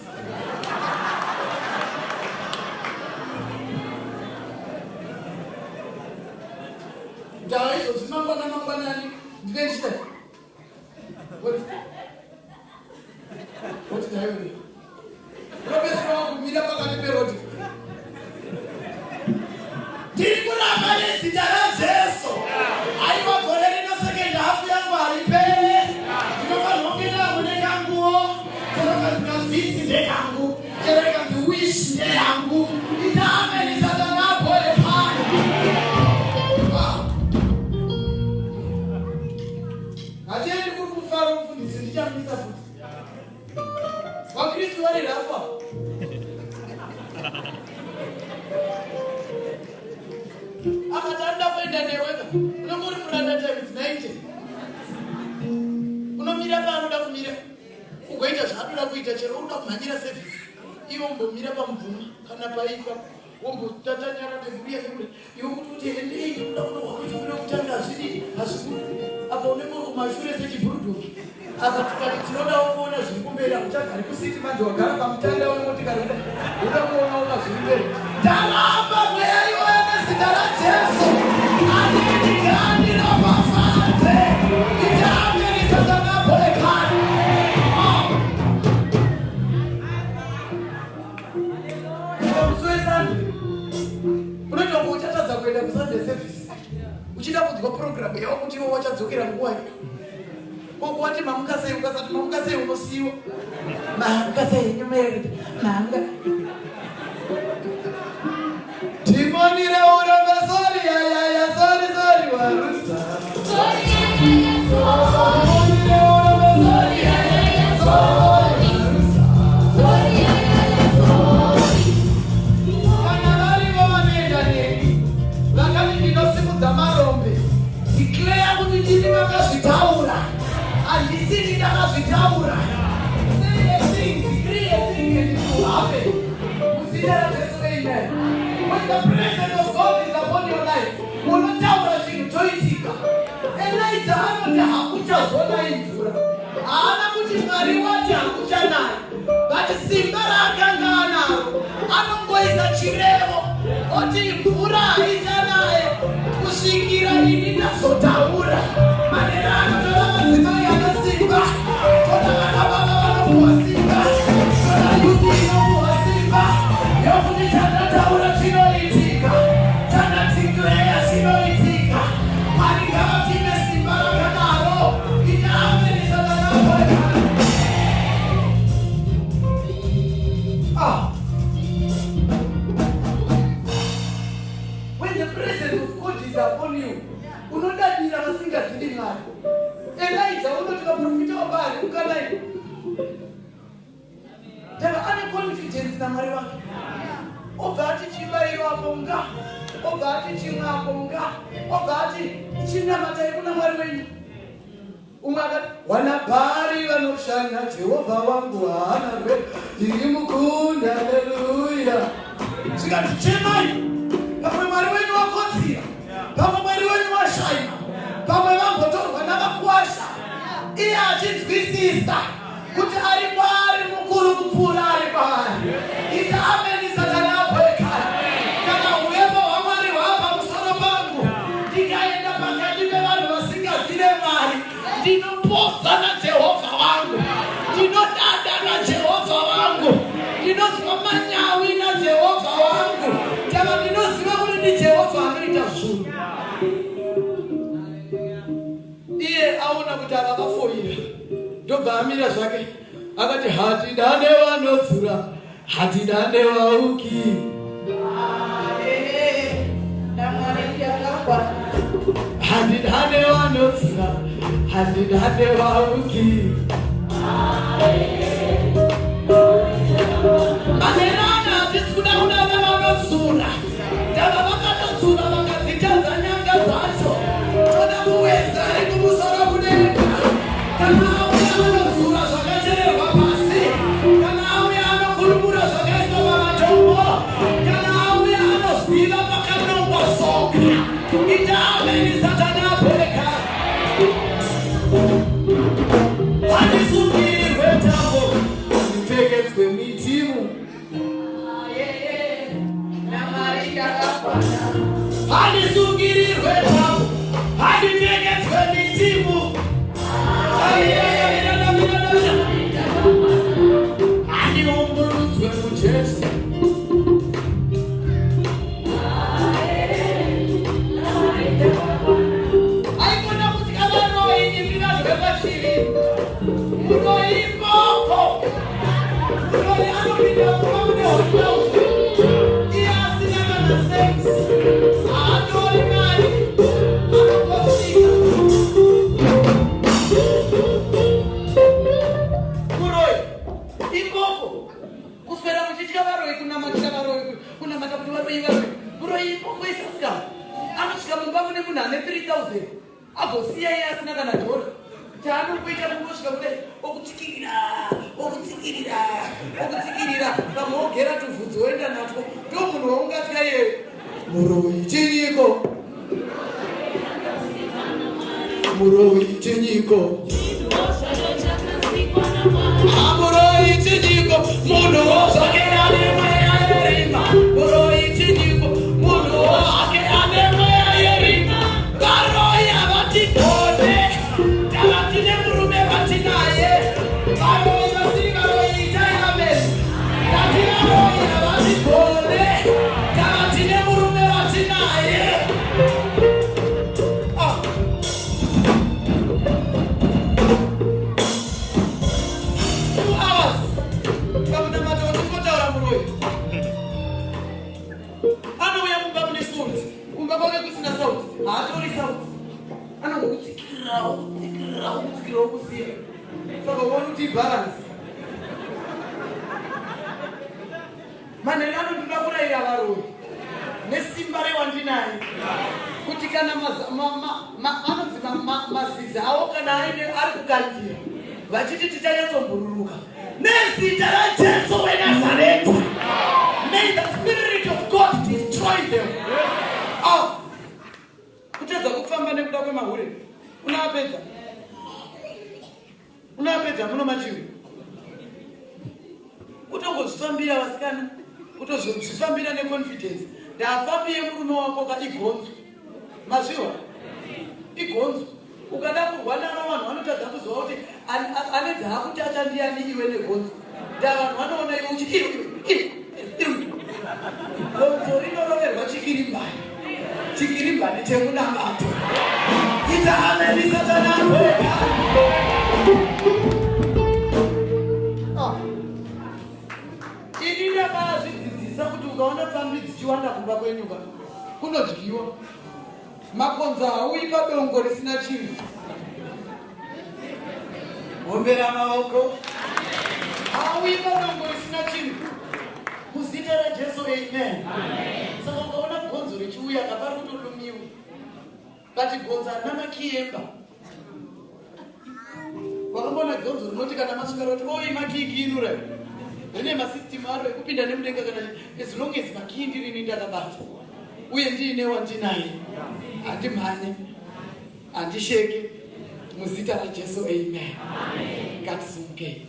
Ndava izvozvi mangwana mangwanani ndine ndichida Woti naiwe. Unopedzisira wakumira pakati perodi. Ndiri kuramba nezita raJesu. Aiwa gore rino second half yangu haripere. Ndinofanirwa kunge ndamune kanguwo. Chero kanzi kavhitsi ndekangu. Chero ikanzi wish ndeyangu. Ita ameni satani abhore pano. Hatiendi kuri kufara mufundisi ndichamisa futi. VaKristu vari rafa. Akati anoda kuenda neweka. Unenge uri muranda times 90. Unomira paanoda kumira. Ugoita zvaanoda kuita chero unoda kumhanyira service. Iwe umbomira pamubvuma kana paipa. Wombotatanyara nekuuya nekuda iwe kuti uti endei ndikuda kunohwa kuti kuda kutanga hazvidi hazvikudi apa unenge uri kumashure sechibhurudhoki apa tikati tinodawo kuona zviri kumberi hakuchagari kusiti manje wagara pamutanda wemotikari kuda uda kuonaona zviri mberi taramba mweya iwoyo nezita rajesu anendigani ropafadze itaameni satanaboekani Musi weSunday unoita kunge uchatadza kuenda kuSunday service uchida kunzwa program yavo kuti iwo wachadzokera nguwai. Koko wati mamuka sei, ukasati mamuka sei unosiyiwa. Mamuka sei nyumerere mamuka. Dhimoni reurombe sorry ya ya ya sorry sorry warusa. Sorry ya ya ya sorry. Dhimoni reurombe sorry ya ya ya sorry sorry warusa. Sorry ya ya ya sorry. Kana varivo vanoenda neni vakati ndinosimudza marombe declare kuti ndini makazvitaura handisini ndakazvitaura. Say a thing, decree a thing and it will happen. Muzita raJesu, amen. When the presence of God is upon your life, unotaura chinhu choitika. Elijah anoti hakuchazonai mvura. Haana kuti Mwari wati hakuchanai, but simba raakanga anaro anongoisa chirevo oti mvura haichanaye kusvikira ini ndazotaura. Manera anotora madzimai ane simba, toda vana baba vanopuwa simba, toda yuti inopuwa simba yokuti chandataura chinoitika, chandadeclare chinoitika. Mwari ngavatipe simba rakadaro. Ita ameni satana Ah. When the presence of God is upon you, unodadira vasingazivi Mwari. Elijah unoti vaprofita vaBaari ukanai. Tava ane confidence naMwari wake. Obva ati chibayiro apo nga, obva ati chimwe apo nga, obva ati chinamatai kuna Mwari wenyu. Umwe akati wana Bhaari vanoshanya, Jehovha wangu haana rwere, ndiri mukunda, haleluya. Zvikati chemai, pamwe Mwari wenyu wakotsira, pamwe Mwari wenyu washaina, pamwe vambotorwa navakuwasha. Iye achinzwisisa kuti ari kwaari mukuru kupfuura ari kwaari. Ita ameni satani abhoekana. Kana uvepo hwaMwari hwava pamusoro pangu, ndikaenda pakati pevanhu vasingazive Mwari, ndinopoza naJehovha wangu, ndinodada naJehovha wangu, ndinonzwa manyawi naJehovha wangu. Tava ndinoziva kuti ndiJehovha anoita zvinhu. Iye aona kuti ava vafoira, ndobva amira zvake akati hatidane vanodzura, hatidane vauki. Handidane vanodzura, handidane vauki. Manerana hatisi kuda kudana vanodzura. Tava vakatodzura vakadzitadza nyanga dzacho. Toda kuwedza ari kumusoro kudenga. Kana auya anodzura zvakachererwa pasi. Kana auya anokurukura zvakaiswa pamatombo. Kana auya anoziva pakanongwa Ita ameni Satani apeka. Handisungirirwe tambo, ndipfekedzwe mitimu. Handisungirirwe tambo, handipfekedzwe mitimu. Handiumburudzwe muchechi. Haikona kutya varoyi imi vanhu vepachiri. Muroyi imboko. Muroyi anopinda mumba mune hotels. Iye asina kana sex. Haatori mari. Anongosvika. Muroyi imboko. Kuswera muchitya varoyi, kunamatira varoyi, kunamata kuti varoyi varoyi. Muroyi imboko isasika. Anosvika mumba mune munhu ane 3000 agosiya iye asina kana dhora. Chaanongoita kungosvika kudai okutsikirira, okutsikirira, okutsikirira, pamwe wogera tuvhudzi woenda natwo. Ndo munhu waungatya iyeyo. Muroyi chinyiko? Muroyi chinyiko? Muroyi chinyiko? Munhu zvake ane mweya yerima. Muroyi chinyiko? Munhu wake ane mweya yerima. Varoyi havatigone. Tava tine murume watinaye. Varoyi vasiri varoyi, itai amen. Tati varoyi havatigone. Tava tine murume watinaye. Ah. 2 hours pamunamato watingotaura muroyi anouya mumba mune salt, kumba kwake kusina salt, haatori salt, anongokutsikirira, okutsikirira, okutsikirira, okusiya. Saka uona kuti ibharansi. Manheru ano ndinoda kurayira varoyi nesimba rewandinaye kuti kana anonzi mazizi avo kana aine ari kukandira vachiti tichanyatsobhururuka, nezita raJesu weNazareta, may the spirit of God destroy them. Ah, kutadza kufamba nekuda kwemahure, unoapedza, unoapedza muno machivi. Kutongozvifambira vasikana, kutozvifambira neconfidence. Ndafambiye murume wako ka igonzo, mazviwa, igonzo. Ukada kurwa naro, vanhu vanotadza kuziva kuti ane dzaakuti achandiyani iwe negonzo. Nda vanhu vanoona iwe uchi iro iro iro iro. Gonzo rinoroverwa chikirimbani, chikirimbani chemunamato. Ita ameni Satani apeka. Ah. Ini ndakazvidzidzisa kuti ukaona pfambi dzichiwanda kumba kwenyuka, kunodyiwa. Makonzo hauyi padongo risina chinhu. Ombera maoko. Hauyi padongo risina chinhu. Muzita raJesu, amen. Saka ukaona gonzo richiuya, kapari kutolumiwa, but gonzo harina makiemba. Wakamboona gonzo rinoti kana masvika roti, "Oi, makiikinura"? Rine masystem aro ekupinda nemudenga. Kana as long as makii ndirini ndakabata uye ndiine wandinaye, handimhanye, handisheke. Muzita raJesu, amen. Ngatisumukei.